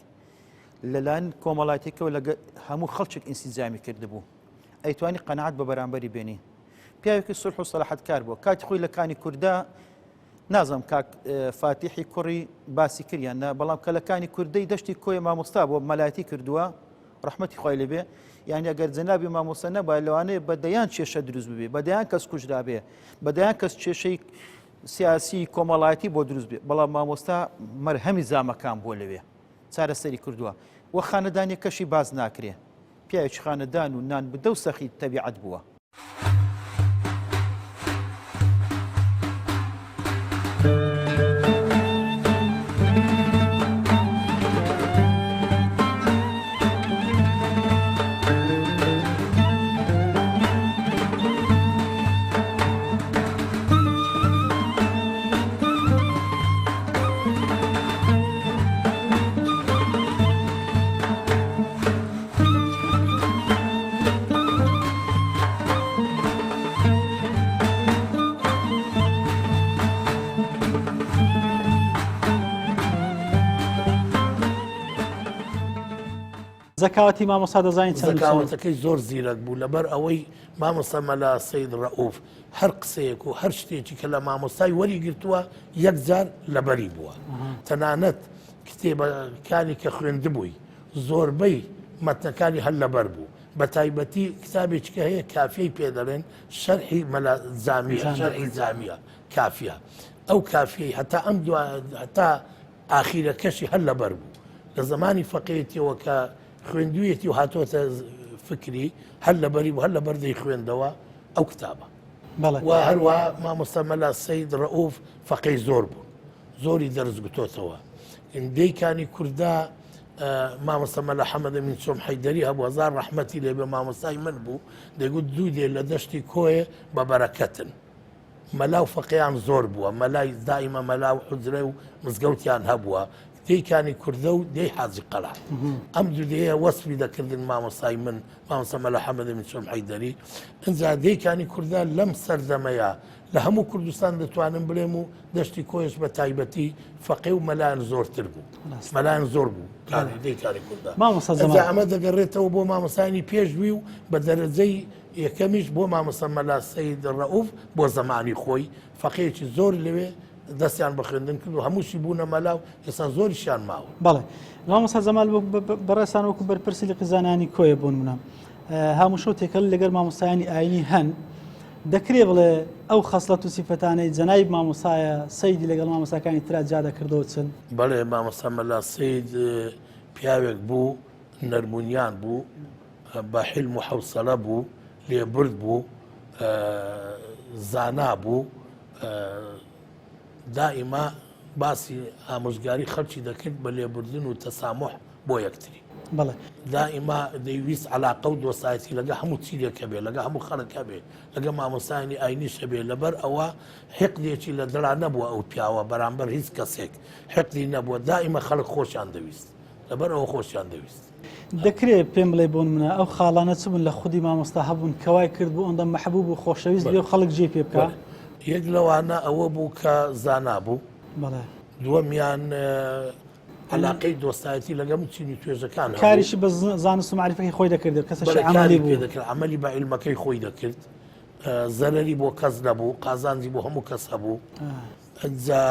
لەلایەن کۆمەڵاتیەکەوە لەگە هەموو خەڵکێک ئینسیجامی کردبوو. ئەیتوانی قەناعەت بە بەرامبەری بێنی. پیاوێکی سوڵح و سەلاحەتکار بووە. کاتی خۆی لە کانی کووردا نازانم کاک فاتیحی کوڕی باسی کرد یان نا بەڵام کە لە کانی کوردەی دەشتی کۆیە مامۆستا بووە مەلایەتی کردووە ڕەحمەتی خوای لێبێ یعنی ئەگەر جەنابی مامۆستا نەبایە لەوانەیە بە دەیان کێشە دروست ببێ بە دەیان کەس کوژرابێ بە دەیان کەس کێشەی سیاسی کۆمەڵایەتی بۆ دروست بێ بەڵام مامۆستا مەرهەمی زامەکان بووە لەوێ چارەسەری کردووە وە خانەدانیەکەشی باس ناکرێ پیاوێکی خانەدان و نان بدە و سەخی تەبیعەت بووە. زەکاوەتی مامۆستا دەزانین چەند و چۆن؟ زەکاوەتەکەی زۆر زیرەک بوو لەبەر ئەوەی مامۆستا مەلا سەید ڕەئوف هەر قسەیەک و هەر شتێکی کە لە مامۆستای وەری گرتووە یەکجار لەبەری بووە تەنانەت کتێبەکانی کە خوێندبووی زۆربەی مەتنەکانی هەر لەبەر بوو بە تایبەتی کتابێکی کە هەیە کافیەی پێ دەڵێن شەرحی مەلا جامیە شەرحی جامیە کافیە ئەو کافیەی هەتا ئەم دوا هەتا ئاخیرەکەشی هەر لەبەر بوو لە زمانی فەقێتیەوە کە خوێندوویەتی و هاتۆتە فکری هەر لەبەری بوو هەر لەبەر دەیخوێندەوە ئەو کتابە و هەروە مامۆستا مەلا سید ڕەئوف فەقەی زۆر بوو زۆری دەرس گوتۆتەوە دێی کانی کوردا مامۆستا مەلا حەمەدەمین چۆم حەیدەری هەبوو هەزار ڕەحمەتی لێ بێ مامۆستای من بوو دەیگوت دوو دێ لە دەشتی کۆیە بە بەرەکەتن مەلا و فەقێیان زۆر بووە، مەلای دائیمە مەلا و حوجرە و مزگەوتیان هەبووە، دێی کانی کوردە و دێی حاجی قەلا. ئەم دوو دێیە وەسفی دەکردن مامۆستای من، مامۆستا مەلا حەمەدەمین چۆم حەیدەری. ئینجا دێی کانی کوردە لەم سەردەمەیا لە هەموو کوردستان دەتوانم بڵێم و دەشتی کۆیەش بە تایبەتی فەقێ و مەلایان زۆرتر بوو. مەلایان زۆر بوو کانی دێی کانی کوردە. مامۆستا زەمان. ئینجا ئەمە دەگەڕێتەوە بۆ مامۆستایانی پێش وی و بە دەرەجەی یەکەمیش بۆ مامۆستا مەلا سەید ڕەئوف بۆ زەمانی خۆی فەقێیەکی زۆر لەوێ دەستیان بە خوێندن کرد و هەمووشی بوونە مەلا و ئێستا زۆریشیان ماوە. بەڵێ مامۆستا جەمال بەڕێزتان وەکو بەرپرسی لقی زانایانی کۆیە بۆ نمونە هاموشۆ تێکەڵ لەگەر مامۆستایانی ئاینی هەن دەکرێ بڵێ ئەو خەسڵەت و سیفەتانەی جەنابی مامۆستایە سەیدی لەگەڵ مامۆستاکانی ترا جیا دەکردەوە چن؟ بەڵێ مامۆستا مەلا سەید پیاوێک بوو نەرمونیان بوو بە حیلم و حەوسەلە بوو، لێبرد بوو، زانا بوو، دائیما باسی ئامۆژگاری خەڵکی دەکرد بە لێبوردن و تەسامح بۆ یەکتری. بەڵێ. دائیما دەیویست عەلاقە و دۆستایەتی لەگە هەموو چینێک هەبێ، لەگە هەموو خەڵک هەبێ، لەگە مامۆستایانی ئاینیش هەبێ، لەبەر ئەوە حیقدێکی لە دڵا نەبووە ئەو پیاوە بەرامبەر هیچ کەسێک حیقدی نەبووە، دائیما خەڵک خۆشیان دەویست. لەبەر ئەوە خۆشیان دەویست. دەکرێ پێم بڵێ بۆ نمونە ئەو خاڵانە چ بوون لە خودی مامۆستا هەبوون کە وای کرد بوو ئەوەندە مەحبوب و خۆشەویست بێ و خەڵک جێی پێ بکا؟ یەک لەوانە ئەوە بوو کە زانا بوو. بەڵێ. دووەمیان عەلاقەی دۆستایەتی لەگەڵ چین و توێژەکان هەبوو. کاریشی بە زانست و مەعریفەکەی خۆی دەکرد، کەسێکی عەمەلی بوو. کاری پێ دەکرد، عەمەلی بە عیلمەکەی خۆی دەکرد. زەرەری بۆ کەس نەبوو، قازانجی بۆ هەموو کەس هەبوو. ئینجا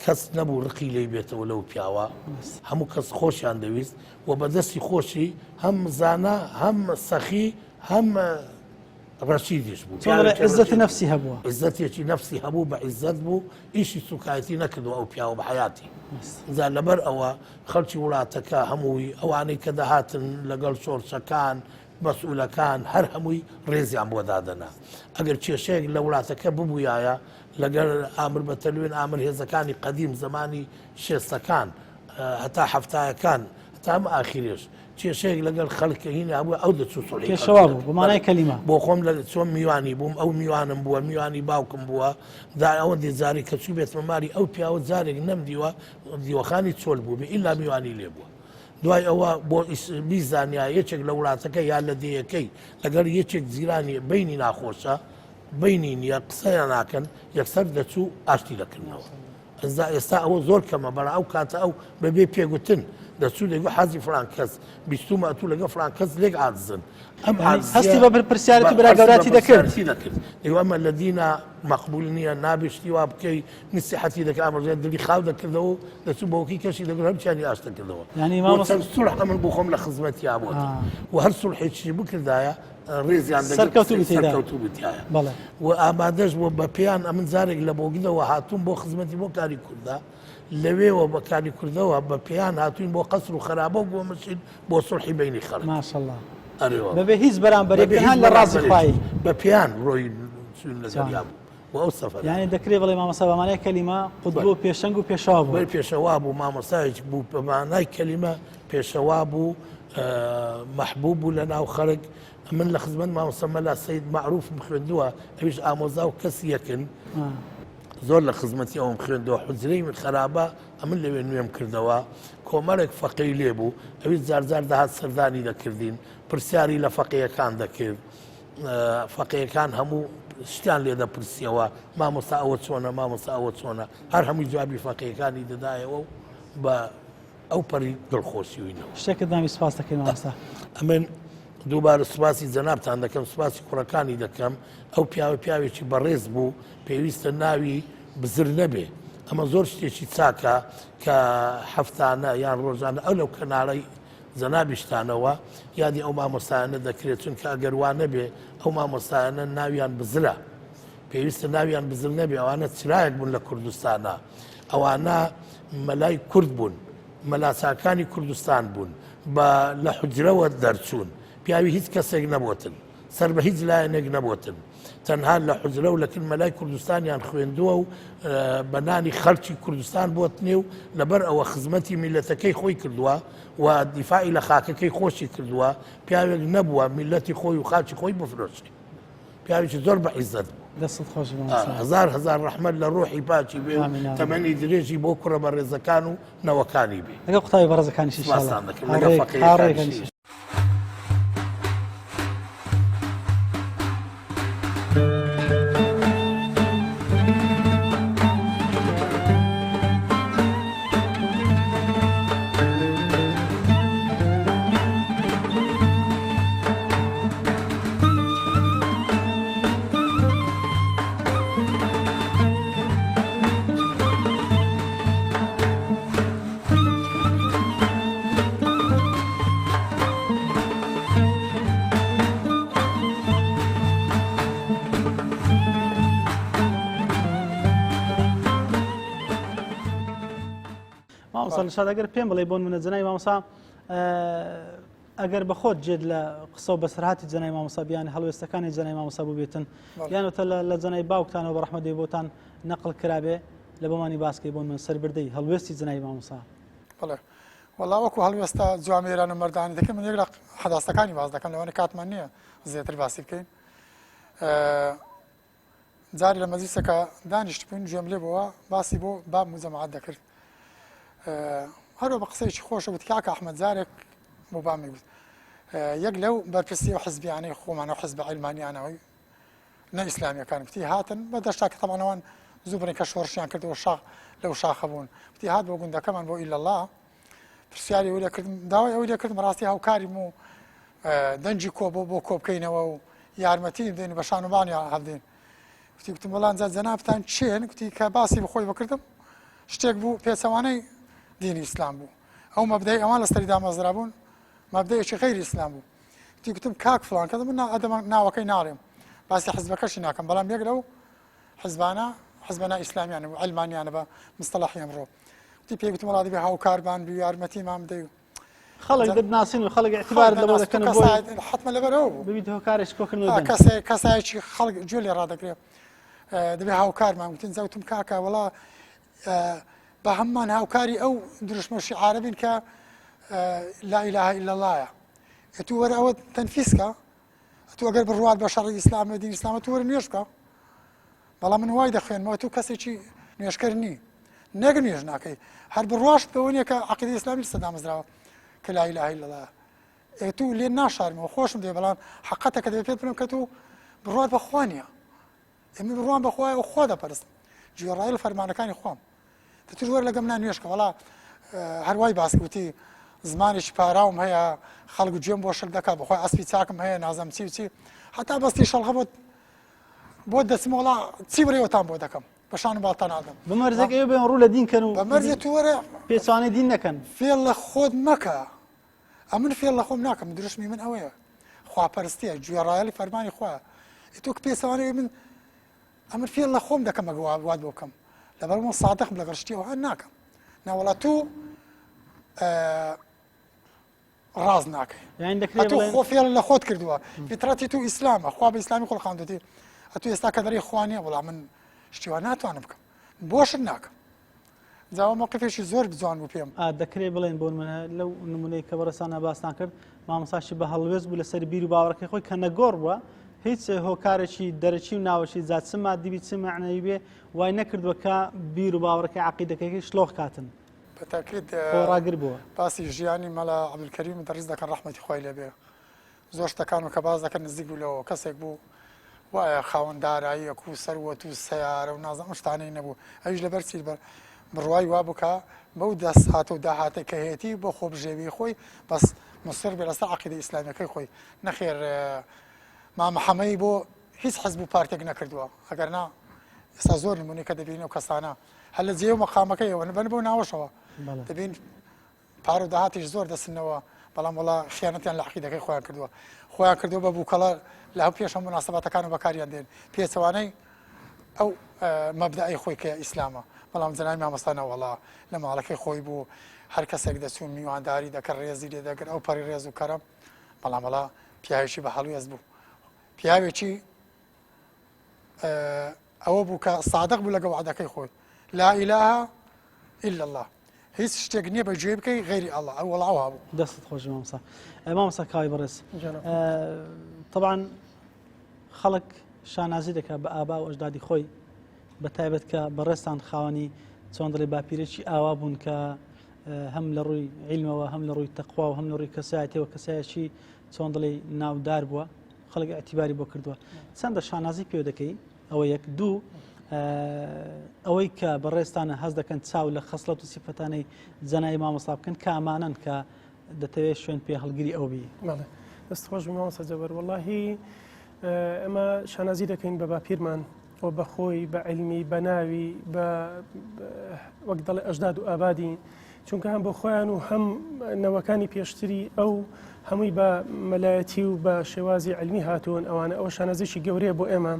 کەس نەبوو ڕقی لێی بێتەوە لەو پیاوە هەموو کەس خۆشیان دەویست و بەدەستی خۆشی هەم زانا هەم سەخی هەم ڕەشیدیش بوو عزت نفسی هەبووە عزتێکی نفسی هەبوو بە عزت بوو ئیشی سوکایەتی نەکردو ئەو پیاوە بە حیاتی جا لەبەر ئەوە خەڵکی وڵاتەکە هەمووی ئەوانەی کە دەهاتن لەگەڵ شۆرشەکان مەسئولەکان هەر هەمووی ڕێزیان بۆ دادەنا ئەگەر کێشەیەک لە وڵاتەکە ببووایە لەگەر ئامر بە تەلوێن ئامر هێزەکانی قەدیم زەمانی شێستەکان هەتا حەفتایەکان هەتا ئەم ئاخیرێش کێشەیەک لەگەڵ خەڵک هین هەبوو ئەو دەچوو سوڵحی پێشەوا بوو بە مانای کەلیمە بۆ خۆم لە چۆن میوانی بووم ئەو میوانم بووە میوانی باوکم بووە دا ئەوەندی جاری کە چوو بێتمە مالی ئەو پیاوە جارێک نەمدیوە دیوەخانی چۆل بوو بێ ئیلا میوانی لێ بووە دوای ئەوە بۆ بیزانیا یەکێک لە وڵاتەکە یا لە دێیەکەی لەگەڵ یەکێک جیرانی بینی ناخۆشە بینی نییە قسەیان ناکەن یەکسەر دەچوو ئاشتی دەکردنەوە ئەزا ئێستا ئەوە زۆر کەمە بەڵا ئەو کاتە ئەو بەبێ پێگوتن دەچوو دەگو حەزی فلان کەس بیستومە ئەتوو لەگە فلان کەس لێک عادزن ئەم هەستی بە بەرپرسیارەتی برا گەوراتی دەکرد دەکرد ئەمە لە دینا مەقبول نییە نابێ شتی وا بکەی نسیحەتی دەکرد ئامۆژگاری دڵی خاو دەکردەوە و دەچوو بەوەکی کەشی دەگرت هەمچیانی ئاشت دەکردەوە یعنی بۆ مامۆستا چەند سوڵح ئەمن بۆ خۆم لە خزمەتیا بۆت و هەر سوڵحێکی بکردایە ڕێزیان دەگرت سەرکەوتوو بی تێیدا. سەرکەوتوو بی تیایا بەڵێ. و ئامادەش بووە بە پێیان ئەمن جارێک لە بۆگدەوە هاتووم بۆ خزمەتی بۆ کاری کوردە لەوێوە بە کاری کوردەوە بە پێیان هاتووین بۆ قەسر و خەرابە و گۆمەشین بۆ سوڵحی بەینی خەڵک ماشەڵڵا ئەرێ وەڵا. بەبێ هیچ بەرامبەرێک بەبێ تەنها هیچ لە ڕازی بەرامبەرێک. خوایی بە پێیان ڕۆیین چووین لە جوان. دەریا بوو. و ئەو سەفەرە. یانی دەکرێ بڵێ مامۆستا بە مانای کەلیمە قوتبوو و پێشەنگ و پێشەوا بوو. بەڵێ پێشەوا بوو، مامۆستایەک بوو بە مانای کەلیمە پێشەوا بوو، مەحبوب بوو لە ناو خەڵک. من لە خزمەت مامۆستا مەلا سەید مەعروفم خوێندووە، ئەویش ئامۆزا و کەس یەکن. زۆر لە خزمەتی ئەوم خوێندووە. حوجرەی خەرابە ئەمن لەوێ نوێم کردەوە. کۆمەڵێک فەقێی لێ بوو، ئەویش جارجار دەهات سەردانی دەکردین، پرسیاری لە فەقێیەکان دەکرد. فەقێیەکان هەموو شتیان لێ دەپرسیەوە مامۆستا ئەوە چۆنە مامۆستا ئەوە چۆنە هەر هەمووی جوابی فەقێیەکانی دەدایەوە و بە. ئەو پەڕی دڵخۆشیوینەوە. شتێکت ناوی سپاس دەکەین مامۆستا. ئەمن دووبارە سوپاسی جەنابتان دەکەم، سوپاسی کوڕەکانی دەکەم، ئەو پیاوە پیاوێکی بەڕێز بوو، پێویستە ناوی بزر نەبێ. ئەمە زۆر شتێکی چاکە کە هەفتانە یان ڕۆژانە ئەو لەو کەناڵی جەنابیشتانەوە یادی ئەو مامۆستایانە دەکرێت، چونکە ئەگەر وا نەبێ ئەو مامۆستایانە ناویان بزرە. پێویستە ناویان بزر نەبێ، ئەوانە چرایەک بوون لە کوردستانا، ئەوانە مەلای کورد بوون، مەلا چاکانی کوردستان بوون، بە لە حوجرەوە دەرچوون، پیاوی هیچ کەسێک نەبۆتن، سەر بە هیچ لایەنێک نەبۆتن، تەنها لە حوجرە و لە کن مەلای کوردستانیان خوێندووە و بە نانی خەڵکی کوردستان بۆتنێ و لەبەر ئەوە خزمەتی میللەتەکەی خۆی کردووە و دیفاعی لە خاکەکەی خۆشی کردووە، پیاوێک نەبووە میللەتی خۆی و خاکی خۆی بفرۆشێ. پیاوێکی زۆر بە عیزەت بوو. دەستت خۆش بێ مامۆستا. هەزار هەزار ڕەحمەت لە ڕۆحی پاکی بێ و ئامین، ئامین. تەمەنی درێژی بۆ کوڕە بەڕێزەکان و نەوەکانی بێ. لەگەڵ قوتابی بەڕێزەکانیش ان شاء الله. سپاستان دەکەم لەگەڵ هاوڕێ فەقێیەکانیش. هاوڕێکانیش. مامۆستا نشاد ئەگەر پێم بڵێ بۆ نمونە جەنابی مامۆستا ئەگەر بەخۆت جێت لە قسە و بەسەرهاتی جەنای مامۆستا بیان هەڵوێستەکانی جەنای مامۆستا بووبێتن یانەوە لە جەنای باوکتانەوە بە ڕەحمەت دێ بۆتان نەقل کرابێ لە بۆمانی باسکەی بۆ من سەربردەی هەڵوێستی جەنای مامۆستا. بەڵێ وەڵا وەکو هەڵوێستە جوامێران و مەردانی دەکەن من یەک لە حەداستەکانی باس دەکەم لەوانە کاتمان نییە زیاتر باسی بکەین جارێ لە مەجلیسێکا دانیشتبووین گوێم لێ بووە باسی بۆ بابم و جەماعەت دەکرد هەروە بە قسەیەکی خۆشە وت کاکە ئەحمەد جارێک بۆ بامی گوت یەک لەو بەرپرسی و حزبیانەی خۆمان و حزب عیلمانیانەوەی نە ئیسلامیەکان گوتی هاتن بە دەشتا کە تەمانەوان زوو بڕین کە شۆڕشیان کردەوە شاخ لەو شاخە بوون گوتی هات بۆ گوندەکەمان بۆ ئیلەڵا پرسیاری ئەوی لێکردم داوای ئەوی لێکردم ڕاستی هاوکاریم و دەنگی کۆ بۆ بۆ کۆ بکەینەوە و یارمەتی بدەین بە شان و بانیان هەڵدێن گوتی گوتم وەڵام جا جەنابتان چێن گوتی کە باسی بخۆی بکردم شتێک بوو پێچەوانەی دینی ئیسلام بوو ئەو مەبدەی ئەوان لەسەری دامەزرابوون مەبدەیەکی غەیری ئیسلام بوو گوتی گوتم کاک فڵان کەس من ئەدەمە ناوەکەی ناڵێم باسی حزبەکەشی ناکەم بەڵام یەک لەو حزبانە حزبە نائیسلامیانە بوو عەلمانیانە بە مستەڵەحی ئەمڕۆ وتی پێی گوتم وەڵا دەبێ هاوکارمان بی و یارمەتیمان بدەی و خەڵک دەتناسین و خەڵک اعتبار لەوە دەکەن و بۆی حتممە لەبەرەوە بوو ببیت هۆکارێک کۆکردنەوە دەنگ. کەسێ کەسایکی خەڵک گوێ لێ ڕادەگرێ دەبێ هاوکارمان گوتین جا وتم کاکە وەڵا بە هەممان هاوکاری ئەو دروشمە شیعارە بین کە لا إله إلا الله ئەتوو وەرە ئەوە تەنفیسکە ئەتوو ئەگەر بڕوات بە شەڕی ئیسلام و دین ئیسلامە تو وەرە نوێژ بکە بەڵام من وای دەخوێنمەوە تو کەسێکی نوێژکەر نی نەک نوێژ ناکەی هەر بڕواشت بەوە نییە کە عەقیدەی ئیسلامی لەسەر دامەزراوە کە لا إله إلا الله ئێ تو لێ ناشارمەوە خۆشم دێ بەڵام حەقەتە کە دەبێت پێت بڵێم کە تو بڕوات بە خوا نییە ئێمە بڕوام بە خوایە و خوا دەپەرستم گوێڕایەڵ فەرمانەکانی خوام دەتوش وەرە لەگەم نا نوێژکە وەڵا هەروای باس وتی زمانێکی پاراوم هەیە خەڵک گوێم بۆ شل دەکات بەخۆی ئەسپی چاکم هەیە نازم چی و چی هەتا بەستی شەڵغە بۆت بۆ دەچم وەڵا چی بڕێوەتان بۆ دەکەم بە شان و باڵتان ئادەم بە مەرجێک ئێوە بێن ڕوو لە دین کەن و بە مەرجێ تو وەرە پێچەوانەی دین نەکەن فێڵ لە خۆت مەکە ئەمن فێڵ لە خۆم ناکەم دروشمی من ئەوەیە خواپەرستیە گوێڕایەڵی فەرمانی خوایە تۆ پێچەوانەی من ئەمن فێڵ لە خۆم دەکەم ئەگە وات بۆ بکەم لەبەر من سادقم لەگەڵ شتی ئەوها ناکەم ناوەڵا تو ڕاست ناکەی ئەتۆ خۆ فێڵ لە خۆت کردووە فیترەتی تو ئیسلامە خوا بە ئیسلامی خۆڵخاندوتی ئەتو ئێستا کە دەری خوا نییە وەڵا من شتی وا ناتوانم بکەم بۆشت ناکەم جا ئەوە مەوقفێکی زۆر جوان بوو پێم. دەکرێ بڵێن بۆ نمونە لەو نمونەی کە بەڕێزتان باستان کرد مامۆستاشی بە هەڵوێست بوو لەسەر بیر و باوەڕەکەی خۆی کە نەگۆڕ بووە هیچ هۆکارێکی دەرەکی و ناوەکی جا چ مادی بی چ مەعنەوی بێ وای نەکردووە کە بیر و باوەڕەکەی عەقیدەکەی شلۆق کاتن. بە تاکید خۆڕاگر بووە. باسی ژیانی مەلا عەبدولکەریم دەڕیز دەکەن ڕەحمەتی خوای لێ بێ زۆر شتەکان و کە باس دەکرد نزیک بوو لەوە کەسێک بوو وایە خاوەن داراییەک و سەروەت و سەیارە و نازانم ئەم شتانەی نەبوو ئەویش لەبەر چی بەر بڕوای وا بوو کە بەو دەستهات و داهاتەی کە هەیەتی بۆ خۆبژێوی خۆی بەس مصر بێ لەسەر عەقیدە ئیسلامیەکەی خۆی نەخێر مامە حەمەی بۆ هیچ حزب و پارتێک نەکردووە ئەگەر نا ئێستا زۆر نمونەی کە دەبینین ئەو کەسانە هەر لە جێ و مەقامەکەیەوە بەن بۆ ناوەشەوە دەبین پارە و داهاتیش زۆر دەسنەوە بەڵام وڵا خیانەتیان لە عقیدەکەی خۆیان کردووە خۆیان کردووە بە بووکەڵە لە هەم پێش هەم مناسباتەکان و بەکاریان دێن پێچەوانەی ئەو مەبدەئی خۆی کە ئیسلامە بەڵام جەنابی مامۆستا نەوەڵا لە ماڵەکەی خۆی بوو هەر کەسێک دەچوو میوانداری دەکرد ڕێزی لێ دەگرت ئەو پەڕی ڕێز و کەرەم بەڵام وەڵا پیاوێکی بە هەڵوێست بوو پیاوێکی ئەوە بوو کە سادق بوو لەگە وعدەکەی خۆی لا إله إلا الله هیچ شتێک نییە بە گوێ بکەی غەیری ئەڵڵا ئەو وەڵا ئەوها بوو. دەستت خۆش مامۆستا. مامۆستا کاوەی بەڕێز تەبعەن خەڵک شانازی دەکات بە ئابا و ئەژدادی خۆی بە تایبەت کە بەڕێزتان خاوەنی چۆن دەڵێ باپیرێکی ئاوا بوون کە هەم لە ڕووی عیلمەوە هەم لە ڕووی تەقوا و هەم لە ڕووی کەسایەتەوە کەسایەکی چۆن دەڵێ ناودار بووە خەڵک ئەتیباری بۆ کردووە چەندە شانازی پێ دەکەی ئەوە یەک دوو ئەوەی کە بەڕێزتانە هەست دەکەن چاو لە خەسڵەت و سیفەتانەی جەنای مامۆستا بکەن کامانەن کە دەتەوێت شوێن پێ هەڵگری ئەو بی بەڵێ دەست خۆش بی مامۆستا جەبار وەڵاهی ئێمە شانازی دەکەین بە باپیرمان و بە خۆی بە عیلمی بە ناوی بە وەک دەڵێ ئەژداد و ئابادی چونکە هەم بۆ خۆیان و هەم نەوەکانی پێشتری ئەو هەمووی بە مەلایەتی و بە شێوازی علمی هاتوون ئەوانە ئەوە شانازیی گەورەیە بۆ ئێمە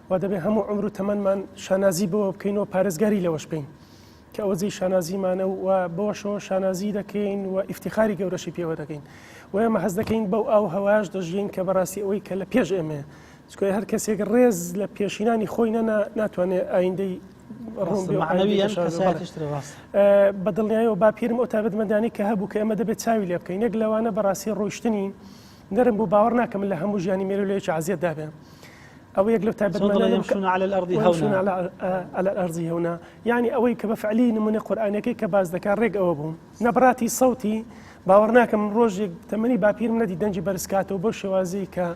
و دەبێ هەموو عمر و تەمەنمان شانازی بەوە بکەین و پارێزگاری لەوەش بکەین کە ئەوە جێی شانازیمانە و بەوەشەوە شانازی دەکەین و ئیفتیخاری گەورەشی پێوە دەکەین و ئێمە هەست دەکەین بەو ئاو هەواش دەژین کە بەڕاستی ئەوەی کە لە پێش ئێمە چکۆی هەر کەسێک ڕێز لە پێشینانی خۆی نەنا ناتوانێت ئایندەی بە دڵنیایەوە باپیرم ئەو تایبەتمەندانی کە هەبوو کە ئێمە دەبێت چاوی لێ بکەین یەک لەوانە بەڕاستی ڕۆیشتنی نەرم بوو باوەڕ ناکەم لە هەموو ژیانی مێرو لە یەکی عەزیەت دابێ ئەوە یەک لەو تایبەتمەندانە على الأرض هونا یعنی ئەوەی کە بە فعلی نمونە قورئانەکەی کە باس دەکات ڕێک ئەوە بوو نەبراتی سەوتی باوەڕ ناکەم ڕۆژێک تەمەنی باپیرم نەدی دەنگی بەرزکاتەوە بەو شێوازی کە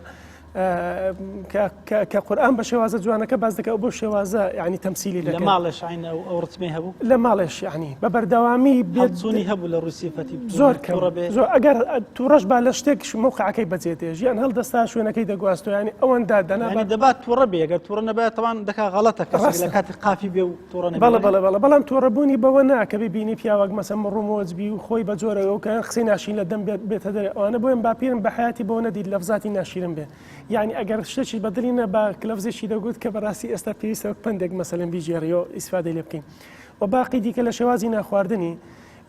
کە قورئان بە شێوازە جوانەکە باس دەکە بۆ شێوازە ینی تەمسیلی لە ماڵێش عین ئەو ئەو ڕتمەی هەبوو لە ماڵێش ینی بە بەردەوامی بێچوونی هەبوو لە ڕووی سیفەتی زۆر کەڕە بێ زۆر ئەگەر تووڕەش با لە شتێک مەوقعەکەی بەجێ دێ ژیان هەڵدەستا شوێنەکەی دەگواستۆ ینی ئەوەندا دەنا دەبات تووڕە بێ ئەگەر تووڕە نەبێت تەوان دەکا غەڵەتە کەس لە کاتی قافی بێ و تووڕە نەبێ بەڵێ بەڵێ بەڵێ بەڵام تووڕەبوونی بەوە نا کە ببینی پیاوەک مەسە مڕومۆج بی و خۆی بە جۆرەوە کە قسەی ناشین لە دەم بێتە دەرێ ئەوانە بۆیان باپیرم بە حیاتی بەوە نەدیت لەفزاتی ناشیرن بێ یعنی ئەگەر شتێکی بە دڵی نەبا لەفزێکی دەگوت کە بەڕاستی ئێستا پێویستە وەک پەندێک مەسەلەن بیگێڕیەوە ئیسفادەی لێ بکەین و باقی دیکە لە شێوازی ناخواردنی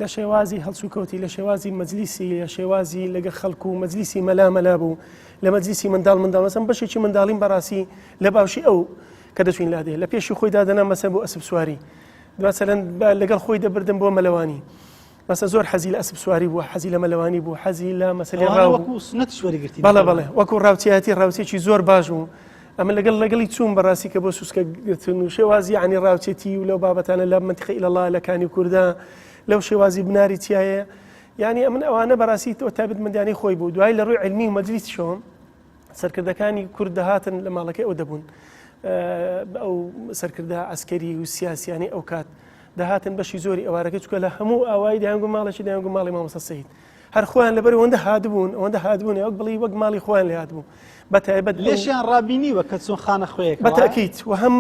لە شێوازی هەڵسوکەوتی لە شێوازی مەجلیسی لە شێوازی لەگە خەڵک و مەجلیسی مەلا مەلا بوو لە مەجلیسی منداڵ منداڵ مەسەن بەشێکی منداڵیم بەڕاستی لە باوشی ئەو کە دەچوین لادێ لە پێشی خۆی دادەنا مەسەن بۆ ئەسپ سواری مەسەلەن لەگەڵ خۆی دەبردم بۆ مەلەوانی مەسە زۆر حەزی لە ئەسپ سواری بوو حەزی لە مەلەوانی بوو حەزی لە مەسەلی ڕاو وەکو سنەتیش وەریگرتی بەڵێ بەڵێ وەکو ڕاوچیایەتی ڕاوچێکی زۆر باش بوو ئەمە لەگەڵ لەگەڵی چوون بەڕاستی کە بۆ سوسکە گرتن و شێوازی عنی ڕاوچێتی و لەو بابەتانە لە منتیقە ئیلەڵا لە کانی کووردا لەو شێوازی بناری چیایە یعنی ئەمن ئەوانە بەڕاستی تۆ تایبەتمەندیانی خۆی بوو دوای لە ڕووی علمی و مەجلیسیشەوە سەرکردەکانی کورد دەهاتن لە ماڵەکەی ئەو دەبوون ئەو سەرکردە عسکەری و سیاسیانی ئەو کات دەهاتن بەشی زۆری ئەوارەکە چکە لە هەموو ئاوایی دەیانگو ماڵێکی دەیانگو ماڵی مامۆستا سەید هەر خۆیان لەبەر ئەوەندە هاتبوون ئەوەندە هاتبوون وەک بڵی وەک ماڵی خۆیان لێ هاتبوو بە تایبەت لێشیان ڕابینیوە کە چۆن خانە خوێیەک بە تاکیت و هەم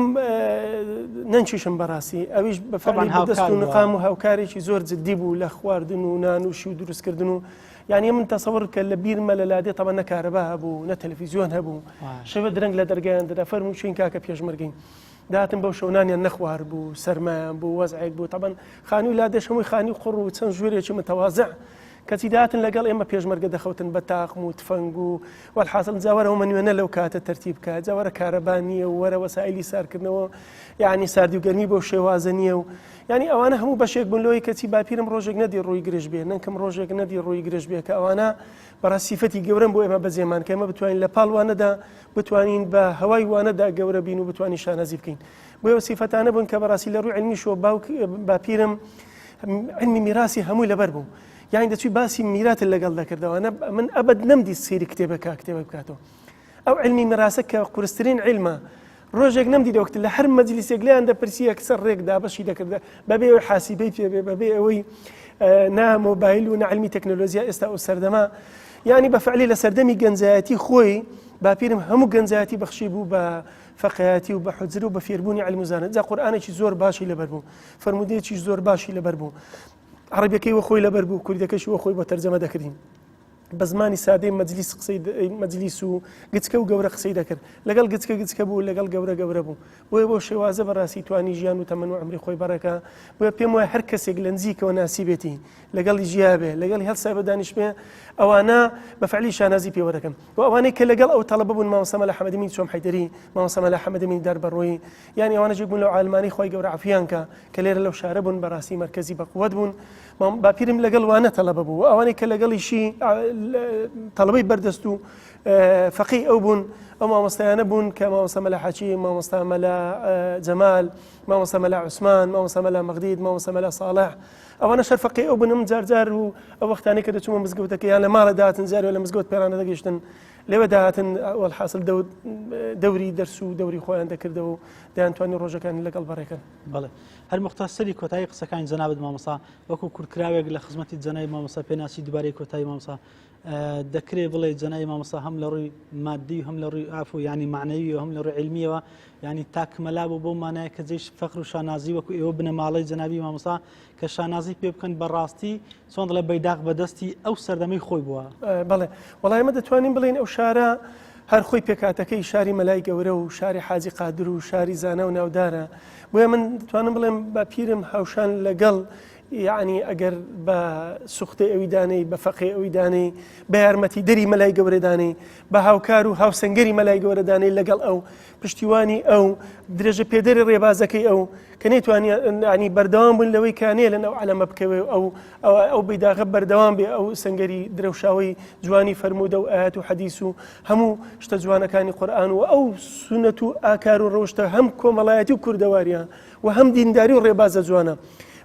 نەنکیشم بەڕاستی ئەویش بە فەرمی دەست و نقام و هاوکارێکی زۆر جددی بوو لە خواردن و نان و شی و دروستکردن و یعنی من تەسەوڕ کە لە بیرمە لە لادێ تەبە نە کارەبا هەبوو نە تەلەفیزیۆن هەبوو شەوە درەنگ لە دەرگایان دەدا فەرموو چوین کاکە پێشمەرگین داتم بەو شەو نانیان نەخوارد بوو سەرمایان بوو وەزعێک بوو تەبەن خانووی لادێش هەمووی خانی قوڕ و چەند ژوورێکی متەوازع کەچی داتن لەگەڵ ئێمە پێشمەرگە دەخەوتن بە تاقم و تفەنگ و وەلحاسڵ جاوەرە ئەومە نوێنە لەو کاتە تەرتیب کە جاوەرە کارەبا نییە و وەرە وەسایلی سارکردنەوە یعنی ساردی و گەرمی بەو شێوازە نییە و یعنی ئەوانە هەموو بەشێک بوون لەوەی کەچی باپیرم ڕۆژێک نەدی ڕووی گرژ بێ نەنکم ڕۆژێک نەدی ڕووی گرژ بێ کە ئەوانە بەڕاست سیفەتی گەورەن بۆ ئێمە بەجێمان کە ئێمە بتوانین لە پاڵ وانەدا بتوانین بە هەوای وانەدا گەورە بین و بتوانین شانازی بکەین بۆیە ئەو سیفەتانە بوون کە بەڕاستی لە ڕووی علمیشەوە باوک باپیرم علمی میراسی هەمووی لەبەر بوو یانی دەچووی باسی میراتت لەگەڵ دەکردەوە من ئەبەد نەمدی سەیری کتێبەکە کتێبە بکاتەوە ئەو علمی میراسە کە قورسترین علمە. ڕۆژێک نەمدی دەوەکت لە هەر مەجلیسێک لێیان دەپرسی یەکسەر ڕێک دابەشی دەکردە بەبێ ئەوەی حاسیبەی پێ بێ بەبێ ئەوەی نا مۆبایل و نە عیلمی تەکنۆلۆژیا ئێستا ئەو سەردەمە یعنی بە فعلی لە سەردەمی گەنجایەتی خۆی باپیرم هەموو گەنجایەتی بەخشی بوو بە فەقیایەتی و بە حجر و بە فێربوونی علم و زانست جا قورئانێکی زۆر باشی لەبەر بوو فەرموودەیەکی زۆر باشی لەبەر بوو عەرەبیەکەی وە خۆی لەبەر بوو کوردەکەشی وە خۆی بۆ تەرجەمە دەکردین بە زمانی سادەی مەجلیس قسەی مەجلیس و گچکە و گەورە قسەی دەکرد لەگەڵ گچکە گچکە بوو لەگەڵ گەورە گەورە بوو بۆیە بۆ شێوازە بەڕاستی توانی ژیان و تەمەن و عمری خۆی بەڕێکە بۆیە پێم وایە هەر کەسێک لە نزیکەوە ناسیبێتی لەگەڵی ژیابێ لەگەڵی هەڵسای بە دانیشبێ ئەوانە بە فعلی شانازی پێوە دەکەن و ئەوانەی کە لەگەڵ ئەو تەڵەبە بوون مامۆستا مەلا حەمەدەمین چۆم حەیدەری مامۆستا مەلا حەمەدەمین داربەڕۆیی یانی ئەوانە جێک بوون لەو عالمانەی خوای گەورە عەفویان کا کە لێرە لەو شارە بوون بەڕاستی مەرکەزی بەقوەت بوون باپیرم لەگەڵ وانە تەڵەبە بوو ئەوانەی کە لەگەڵیشی تەڵەبەی بەردەست و فەقی ئەو بوون ئەو مامۆستایانە بوون کە مامۆستا مەلا حاچی مامۆستا مەلا جەمال مامۆستا مەلا عوسمان مامۆستا مەلا مەغدید مامۆستا مەلا ساڵح ئەوانە شەر فەقی ئەو بوون جار جار و ئەو وەختانەی کە دەچوومە مزگەوتەکە یان لە ماڵە داهاتن جارێ لە مزگەوت پێرانە دەگەیشتن لەوێ داهاتن وەلحاسل دەوری دەرس و دەوری خۆیان دەکردەوە و دەیانتوانی ڕۆژەکانی لەگەڵ بەڕێکەن. بەڵێ هەر موختەسەری کۆتایی قسەکانی جەنابت مامۆستا وەکو کورتکراوێک لە خزمەتی جەنابی مامۆستا پێناسی دووبارەی کۆتایی مامۆستا دەکرێ بڵێ جەنابی مامۆستا هەم لە ڕووی مادی و هەم لە ڕووی ئاف و ینی معنەوی و هەم لە ڕووی علمیەوە ینی تاکمەلا بوو بۆ مانایە کە جێی فەخر و شانازی وەکو ئێوە بنەماڵەی جەنابی مامۆستا کە شانازی پێ بکەن بەڕاستی چۆن دەڵێ بەیداخ بەدەستی ئەو سەردەمەی خۆی بووە. بەڵێ وەڵا ئێمە دەتوانین بڵێین ئەو شارە هەر خۆی پێکهاتەکەی شاری مەلای گەورە و شاری حاجی قادر و شاری زانا و ناودارە بۆیە من دەتوانم بڵێم باپیرم هاوشان لەگەڵ یعنی ئەگەر بە سوختەی ئەوی دانەی بە فەقێ ئەوی دانەی بە یارمەتی دەری مەلای گەورە دانەی بە هاوکار و هاوسەنگەری مەلای گەورە دانەی لەگەڵ ئەو پشتیوانی ئەو، درێژە پێدەری ڕێبازەکەی ئەو، کە نەیتوانی یانی بەردەوام بوون لەوەی کە نەیەلن ئەو عەلەمە بکەوێ و ئەو ئەو بەیداغە بەردەوام بێ ئەو سەنگەری درەوشاوەی جوانی فەرموودە و ئایەت و حەدیس و هەموو شتە جوانەکانی قورئان و ئەو سوننەت و ئاکار و ڕەوشتە هەم کۆمەڵایەتی و کوردەواریە و هەم دینداری و ڕێبازە جوانە.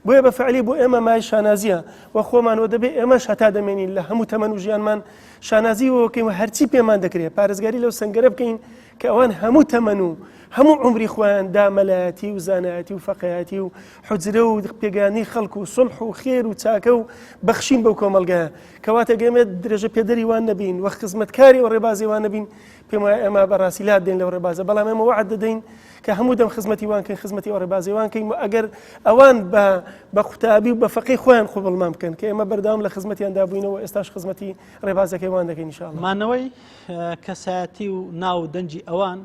بۆیە بە فعلی بۆ ئێمە مای شانازیە و خۆمان و دەبێ ئێمەش هەتا دەمێنین لە هەموو تەمەن و ژیانمان شانازی وەکەین و هەرچی پێمان دەکرێت پارێزگاری لەو سەنگەرە بکەین کە ئەوان هەموو تەمەن و هەموو عومری خۆیان دا مەلایەتی و زانایەتی و فەقێیەتی و حوجرە و پێگەیاندنی خەڵک و سوڵح و خێر و چاکە و بەخشین بەو کۆمەڵگایە کەواتە گەر ئێمە درێژە پێدەری وان نەبین و خزمەتکاری ئەو ڕێبازی وان نەبین پێم وایە ئێمە بەڕاستی لات دێن لەو ڕێبازە بەڵام ئێمە وەعد دەدەین کە هەموو دەم خزمەتی وان کەین خزمەتی ئەو ڕێبازی وان کەین و ئەگەر ئەوان بە بە قوتابی و بە فەقێی خۆیان قوبڵمان بکەن کە ئێمە بەردەوام لە خزمەتیاندا بووینەوە ئێستاش خزمەتی ڕێبازەکەی وان دەکەین ان شاء الله. مانەوەی کەسایەتی و ناو و دەنگی ئەوان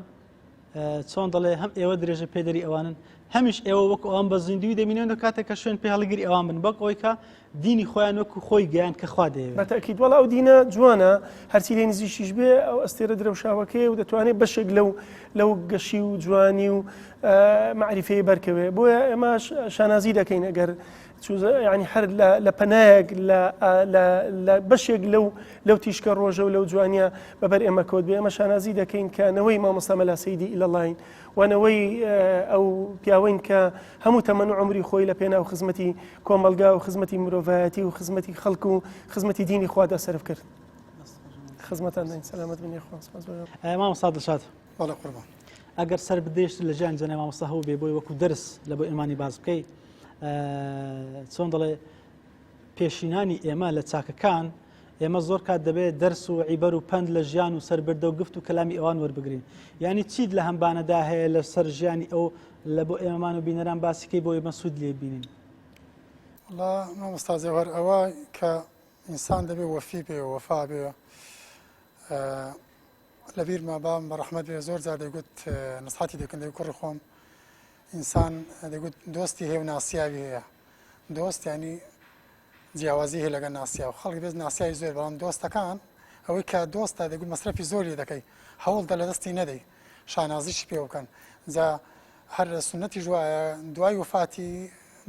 چۆن دەڵێ هەم ئێوە درێژە پێدەری ئەوانن هەمیش ئێوە وەکو ئەوان بە زیندوی دەمینێن و کاتێک کە شوێن پێ هەڵگری ئەوان بن بەک ئەوی کە دینی خۆیان وەکو خۆی گەیان کە خوا دەیەوێت بەتەکیید وەڵا ئەو دینە جوانە هەرچی لێ نزیکیش بێ ئەو ئەستێرە درەوشاوەکەی و دەتوانێت بەشێک لەو لەو گەشی و جوانی و مەعریفەی بەرکەوێ بۆیە ئێمە شانازی دەکەین ئەگەر یانی هەر لە پەنایەک لە بەشێک لەو لەو تیشکە ڕۆژە و لەو جوانیە بەبەر ئێمە کەوت بێ ئێمە شانازی دەکەین کە نەوەی مامۆستا مەلا سەیدی ئیلەڵاین و نەوەی ئەو پیاوەین کە هەموو تەمەن و عمری خۆی لە پێناو خزمەتی کۆمەڵگا و خزمەتی مرۆڤایەتی و خزمەتی خەڵک و خزمەتی دینی خوادا سەرف کرد خزمەتان دەین سەلامەت بن یاخوا سپاس بۆ مامۆستا دڵشاد بەڵێ قوربان ئەگەر سەر بدەیشت لە ژیان جەنای مامۆستا هەبوو بێ بۆی وەکو دەرس لە بۆ ئێمانی باس بکەی چۆن دەڵێ پێشینانی ئێمە لە چاکەکان ئێمە زۆر کات دەبێت دەرس و عیبەر و پەند لە ژیان و سربردە و گفت و کەلامی ئەوان وەربگرین یعنی چیت لە هەمبانەدا هەیە لە سەر ژیانی ئەو لە بۆ ئێمەمان و بینەران باسیکەی بۆ ئێمە سوود لێ بینین وەڵا مامۆستا زێوەر ئەوە کە ئینسان دەبێ وەفی بێ وەفا بێ لە بیرمە بابم بە ڕەحمەت بێ زۆر جار دەیگوت نسحەتی دەکرد دەیگوت کوڕی خۆم ئینسان دەیگوت دۆستی هەیە و ناسیاوی هەیە دۆست ینی جیاوازی هەیە لەگەڵ ناسیاو خەڵک بێت ناسیاوی زۆر بەڵام دۆستەکان ئەوەی کە دۆستە دەگوت مەسرەفی زۆر لێ دەکەی هەوڵ دە لە دەستی نەدەی شانازیشی پێ بکەن جا هەر سنەتیش وایە دوای وفاتی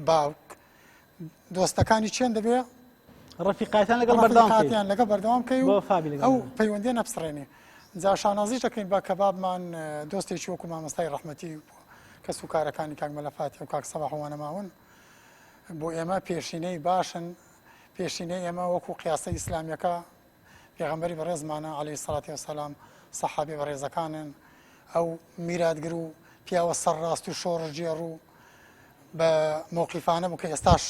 باوک دۆستەکانی چێن دەبێ ڕەفیقایەتیان لەگەڵ بەردەوام بکەی. ڕەفیقاتیان لەگەڵ بەردەوام بکەی و بۆ فابی لەگەڵ ئەو دەبێ. پەیوەندیە نەپسڕێنی جا شانازیش دەکەین بە کەبابمان دۆستێکی وەکو مامۆستای ڕەحمەتی کەس و کارەکانی کاک مەلا فاتیح و کاک سەباح وانە ماون بۆ ئێمە پێشینەی باشن پێشینەی ئێمە وەکو قیاسە ئیسلامیەکە پێغەمبەری بەڕێزمانە عەلەیهی سەڵاتی وەسەلام سەحابی بەڕێزەکانن ئەو میراتگر و. پیاوە سەرڕاست و شۆڕشگێڕ و بە مەوقیفانە بوو کە ئێستاش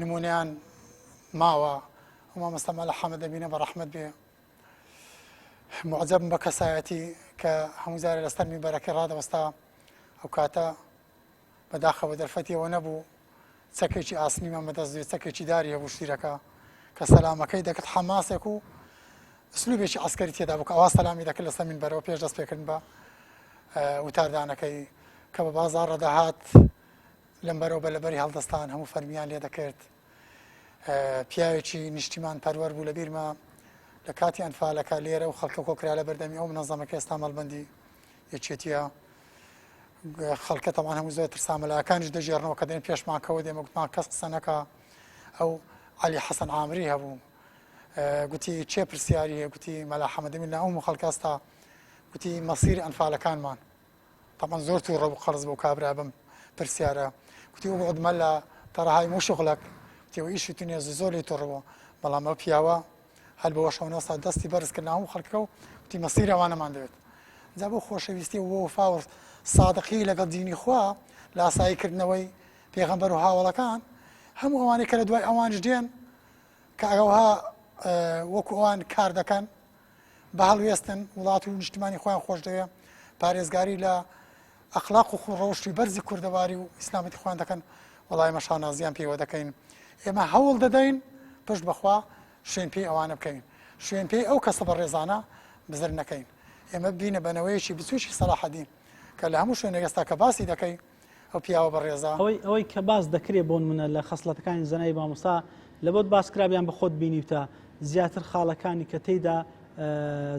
نمونەیان ماوە و مامۆستا مەلا حەمە دەبینە بە ڕەحمەت بێ معجبم بە کەسایەتی کە هەموو جارێ لەسەر مینبەرەکەی ڕادەوەستا ئەو کاتە بەداخەوە دەرفەتی ئەوە نەبوو چەکێکی ئاسنیمان بەدەست بێ چەکێکی داری هەبوو شیرەکە کە سەلامەکەی دەکرد حەماسێک و ئسلوبێکی عسکەری تێدا بوو کە ئەوا سەلامی دەکرد لەسەر مینبەرەوە پێش دەست پێکردن بە وتاردانەکەی کە بە بازاڕە دەهات لەمبەرەوە بە لەبەری هەڵدەستان هەموو فەرمیان لێ دەکرد پیاوێکی نیشتیمان پەروەر بوو لە بیرمە لە کاتی ئەنفالەکە لێرە و خەڵکە کۆکرا لە بەردەمی ئەو منەزەمەکە ئێستا مەڵبەندی یەکێتیە خەڵکە تەمان هەموو زۆر ترسا مەلاکانیش دەژێرنەوە کە دێن پێشمان کەوە دێمە گوتمان کەس قسە نەکا ئەو عەلی حەسەن عامری هەبوو گوتی چێ پرسیاری هەیە گوتی مەلا حەمەدەمین لە ئەو خەڵکاستا گوتی مەسیر ئەنفالەکانمان تەبعەن زۆر توڕە بوو قەرز بۆ کابرا بەم پرسیارە گوتی اقعد ملا ترى هاي مو شغلك گوتی ئەوە ئیشی تو نییە زۆر لێی توڕە بوو بەڵام ئەو پیاوە هەر بەوەشەوە نەوەستا دەستی بەرز کرد ناو خەڵکەکە و گوتی مەسیر ئەوانەمان دەوێت جا بۆ خۆشەویستی و وەفا و سادقی لەگەڵ دینی خوا لاسایی کردنەوەی پێغەمبەر و هاوەڵەکان هەموو ئەوانەی کە لە دوای ئەوانش دێن کە ئەوها وەکو ئەوان کار دەکەن بە هەڵوێستن، وڵات و نیشتمانی خۆیان خۆش دەوێ، پارێزگاری لە ئەخلاق و خووڕەوشتی بەرزی کوردەواری و ئیسلامەتی خۆیان دەکەن، وەڵا ئێمە شانازیان پێوە دەکەین. ئێمە هەوڵ دەدەین پشت بە خوا شوێن پێی ئەوانە بکەوین، شوێن پێی ئەو کەسە بەڕێزانە بزر نەکەین. ئێمە ببینە بە نەوەیەکی بچووکی سەلاحەدین کە لە هەموو شوێنێک ئێستا کە باسی دەکەی ئەو پیاوە بەڕێزە. ئەوەی ئەوەی کە باس دەکرێ بۆنمونە لە خەسڵەتەکانی زەنای مامۆستا لەبۆت باس کرابێ یان بە خۆت بینیوتە زیاتر خاڵەکانی کە تێیدا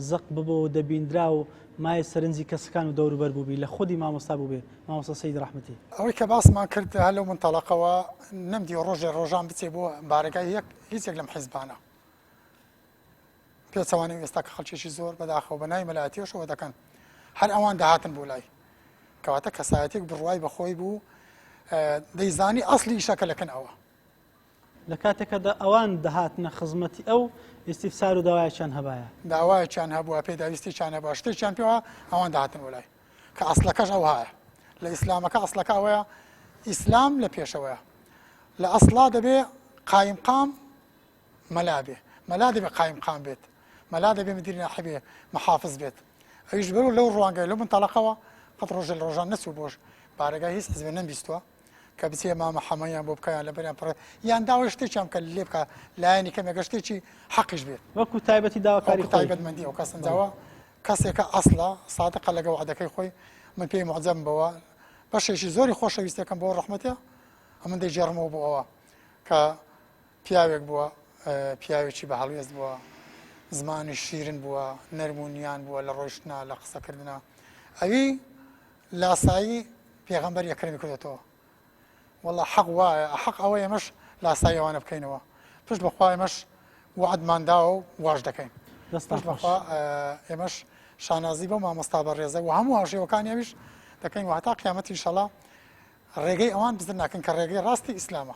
زەق ببۆ و دەبیندرا و مایە سەرنجی کەسەکان و دەوروبەر بووبی لە خودی مامۆستا بووبێ مامۆستا سەید ڕەحمەتی. ئەوەی کە باسمان کرد هەر لەو مونتەڵەقەوە نەمدیوە ڕۆژێ ڕۆژان بچێ بۆ بارەگای یەک هیچ یەک لەم حیزبانە. پێچەوانەی ئێستا کە خەڵکێکی زۆر بەداخەوە بە ناوی مەلایەتیەشەوە دەکەن هەر ئەوان دەهاتن بۆ لای کەواتە کەسایەتێک بڕوای بەخۆی بوو دەیزانی ئەسلی ئیشەکە لەکن ئەوە لە کاتێکدا ئەوان دەهاتنە خزمەتی ئەو ئیسیفسار و داوایەکیان هەبایە داوایەکیان هەبووە پێداویستێکیان هەبووە شتێکیان پێوە ئەوان دەهاتن بۆ لای کە ئەسلەکەش ئەوهایە لە ئیسلامەکە ئەسلەکە ئەوەیە ئیسلام لە پێشەوەیە لە ئەسڵا دەبێ قایمقام مەلا بێ مەلا دەبێ قایمقام بێت مەلا دەبێ مدیر ناحیە بێ محافظ بێت ئەویش بەرو لەو ڕوانگەی لەو منتەڵەقەوە قەت ڕۆژێ لە ڕۆژان نەچوو بۆش بارەگای هیچ حزبێ نەمبیستووە کە بچێ مامە حەمەیان بۆ بکە یان لەبەریان پڕ یان داوای شتێکیان بکە لێ بکە لایەنی کەمێکە شتێکی حەقیش بێت وەکو تایبەتی داواکاری وەکو تایبەتمەندی ئەو کەسن جاوە کەسێکە ئەسڵە سادقە لەگە وعدەکەی خۆی من پێی معجەم بەوە بەشێکی زۆری خۆشەویستەکەم بۆ ڕەحمەتە ئەمن دەیگێڕمەوە بۆ ئەوە کە پیاوێک بووە، پیاوێکی بە هەڵوێست بووە، زمانی شیرن بووە، نەرم و نیان بووە لە ڕۆیشتنا، لە قسەکردنا. ئەوی لاسایی پێغەمبەری ئەکرەمی کردۆتەوە. وەڵا حەق وایە، حەق ئەوە ئێمەش لاسایی ئەوانە بکەینەوە. پشت بە خوا ئێمەش وەعدمان داوە و واش دەکەین. دەستتان پشت بە خۆش. خوا ئێمەش شانازی بەو مامۆستا بەڕێزە و هەموو هاوشێوەکانی ئەویش دەکەین و هەتا قیامەت ئینشەڵا ڕێگەی ئەوان بزر ناکەین کە ڕێگەی ڕاستی ئیسلامە.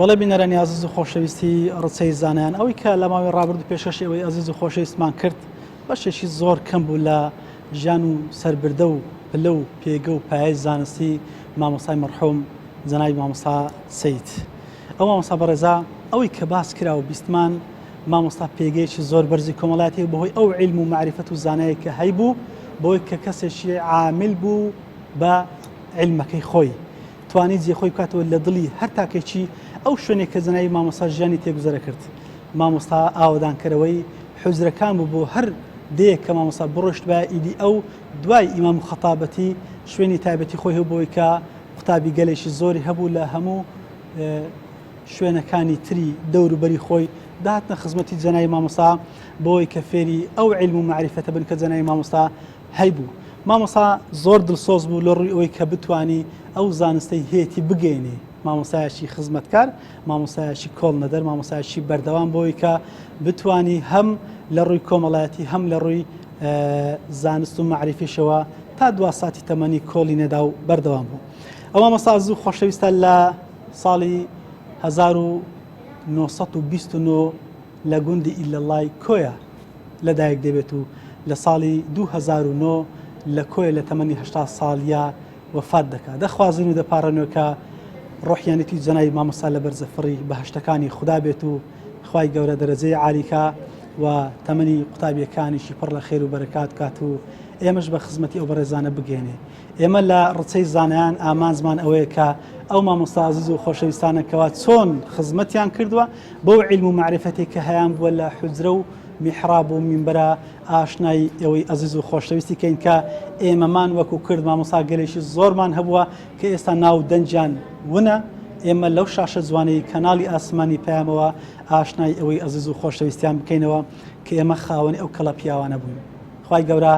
بەڵێ بینەرانی ئازیز و خۆشەویستی ڕچەی زانایان ئەوەی کە لە ماوەی ڕابردوو پێشکەشی ئەوەی ئەزیز و خۆشەویستمان کرد بەشێکی زۆر کەم بوو لە ژیان و سەربردە و پلە و پێگە و پایەی زانستی مامۆستای مەرحوم جەنابی مامۆستا سەید ئەو مامۆستا بەڕێزە ئەوەی کە باس کرا و بیستمان مامۆستا پێگەیەکی زۆر بەرزی کۆمەڵایەتی بەهۆی ئەو عیلم و مەعریفەت و زانایە کە هەیبوو بۆی کە کەسێکی عامل بوو بە عیلمەکەی خۆی توانی جێ خۆی بکاتەوە لە دڵی هەر تاکێکی ئەو شوێنێک کە جەنابی مامۆستا ژیانی تێگوزەرە کرد مامۆستا ئاوەدانکەرەوەی حوجرەکان بوو بۆ هەر. دێ کە مامۆستا بڕۆشتبایە ئیدی ئەو دوای ئیمام و خەتابەتی شوێنی تایبەتی خۆی هەبوو بۆی کە قوتابی گەلێکی زۆری هەبوو لە هەموو شوێنەکانی تری دەوروبەری خۆی دەهاتنە خزمەتی جەنابی مامۆستا بۆی کە فێری ئەو عیلم و مەعریفەتە بن کە جەنابی مامۆستا هەیبوو. مامۆستا زۆر دڵسۆز بوو لە ڕووی ئەوەی کە بتوانی ئەو زانستەی هەیەتی بگەیەنێ. مامۆستایەکی خزمەتکار، مامۆستایەکی کۆڵنەدەر، مامۆستایەکی بەردەوام بۆی کە بتوانی هەم لە ڕووی کۆمەڵایەتی هەم لە ڕووی زانست و مەعریفیشەوە تا دوا ساتی تەمەنی کۆڵی نەدا و بەردەوام بوو. ئەو مامۆستا ئازیز و خۆشەویستە لە ساڵی 1929 لە گوندی ئیلەڵای کۆیە لەدایک دەبێت و لە ساڵی 2009 لە کۆیە لە تەمەنی 80 ساڵیا وەفات دەکات. دەخوازین و دەپاڕێنەوە کە ڕۆحیانەتی جەنابی مامۆستا لە بەرزەفڕی بەهەشتەکانی خودا بێت و خوای گەورە دەرەجەی عالیکا و تەمەنی قوتابیەکانیشی پڕ لە خێر و بەرەکات کات و ئێمەش بە خزمەتی ئەو بەڕێزانە بگەێنێ. ئێمە لە ڕچەی زانایان ئامانجمان ئەوەیە کە ئەو مامۆستا ئازیز و خۆشەویستانە کەوا چۆن خزمەتیان کردووە بەو عیلم و مەعریفەتێک کە هەیان بووە لە حوجرە و میحراب و مینبەرا ئاشنای ئێوەی ئەزیز و خۆشەویستی کەین کە ئێمەمان وەکو کرد مامۆستا گەلێکی زۆرمان هەبووە کە ئێستا ناو دەنگیان ونە ئێمە لەو شاشە جوانەی کەناڵی ئاسمانی پەیامەوە ئاشنای ئەوەی ئەزیز و خۆشەویستیان بکەینەوە کە ئێمە خاوەنی ئەو کەڵە پیاوانە بووین. خوای گەورە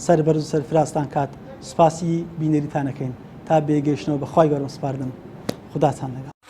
سەر بەرز و سەرفرازتان کات سوپاسی بینەریتان ئەکەین تا بێگەیشتنەوە بە خوای گەورەم سپاردن خوداتان لەگەڵ.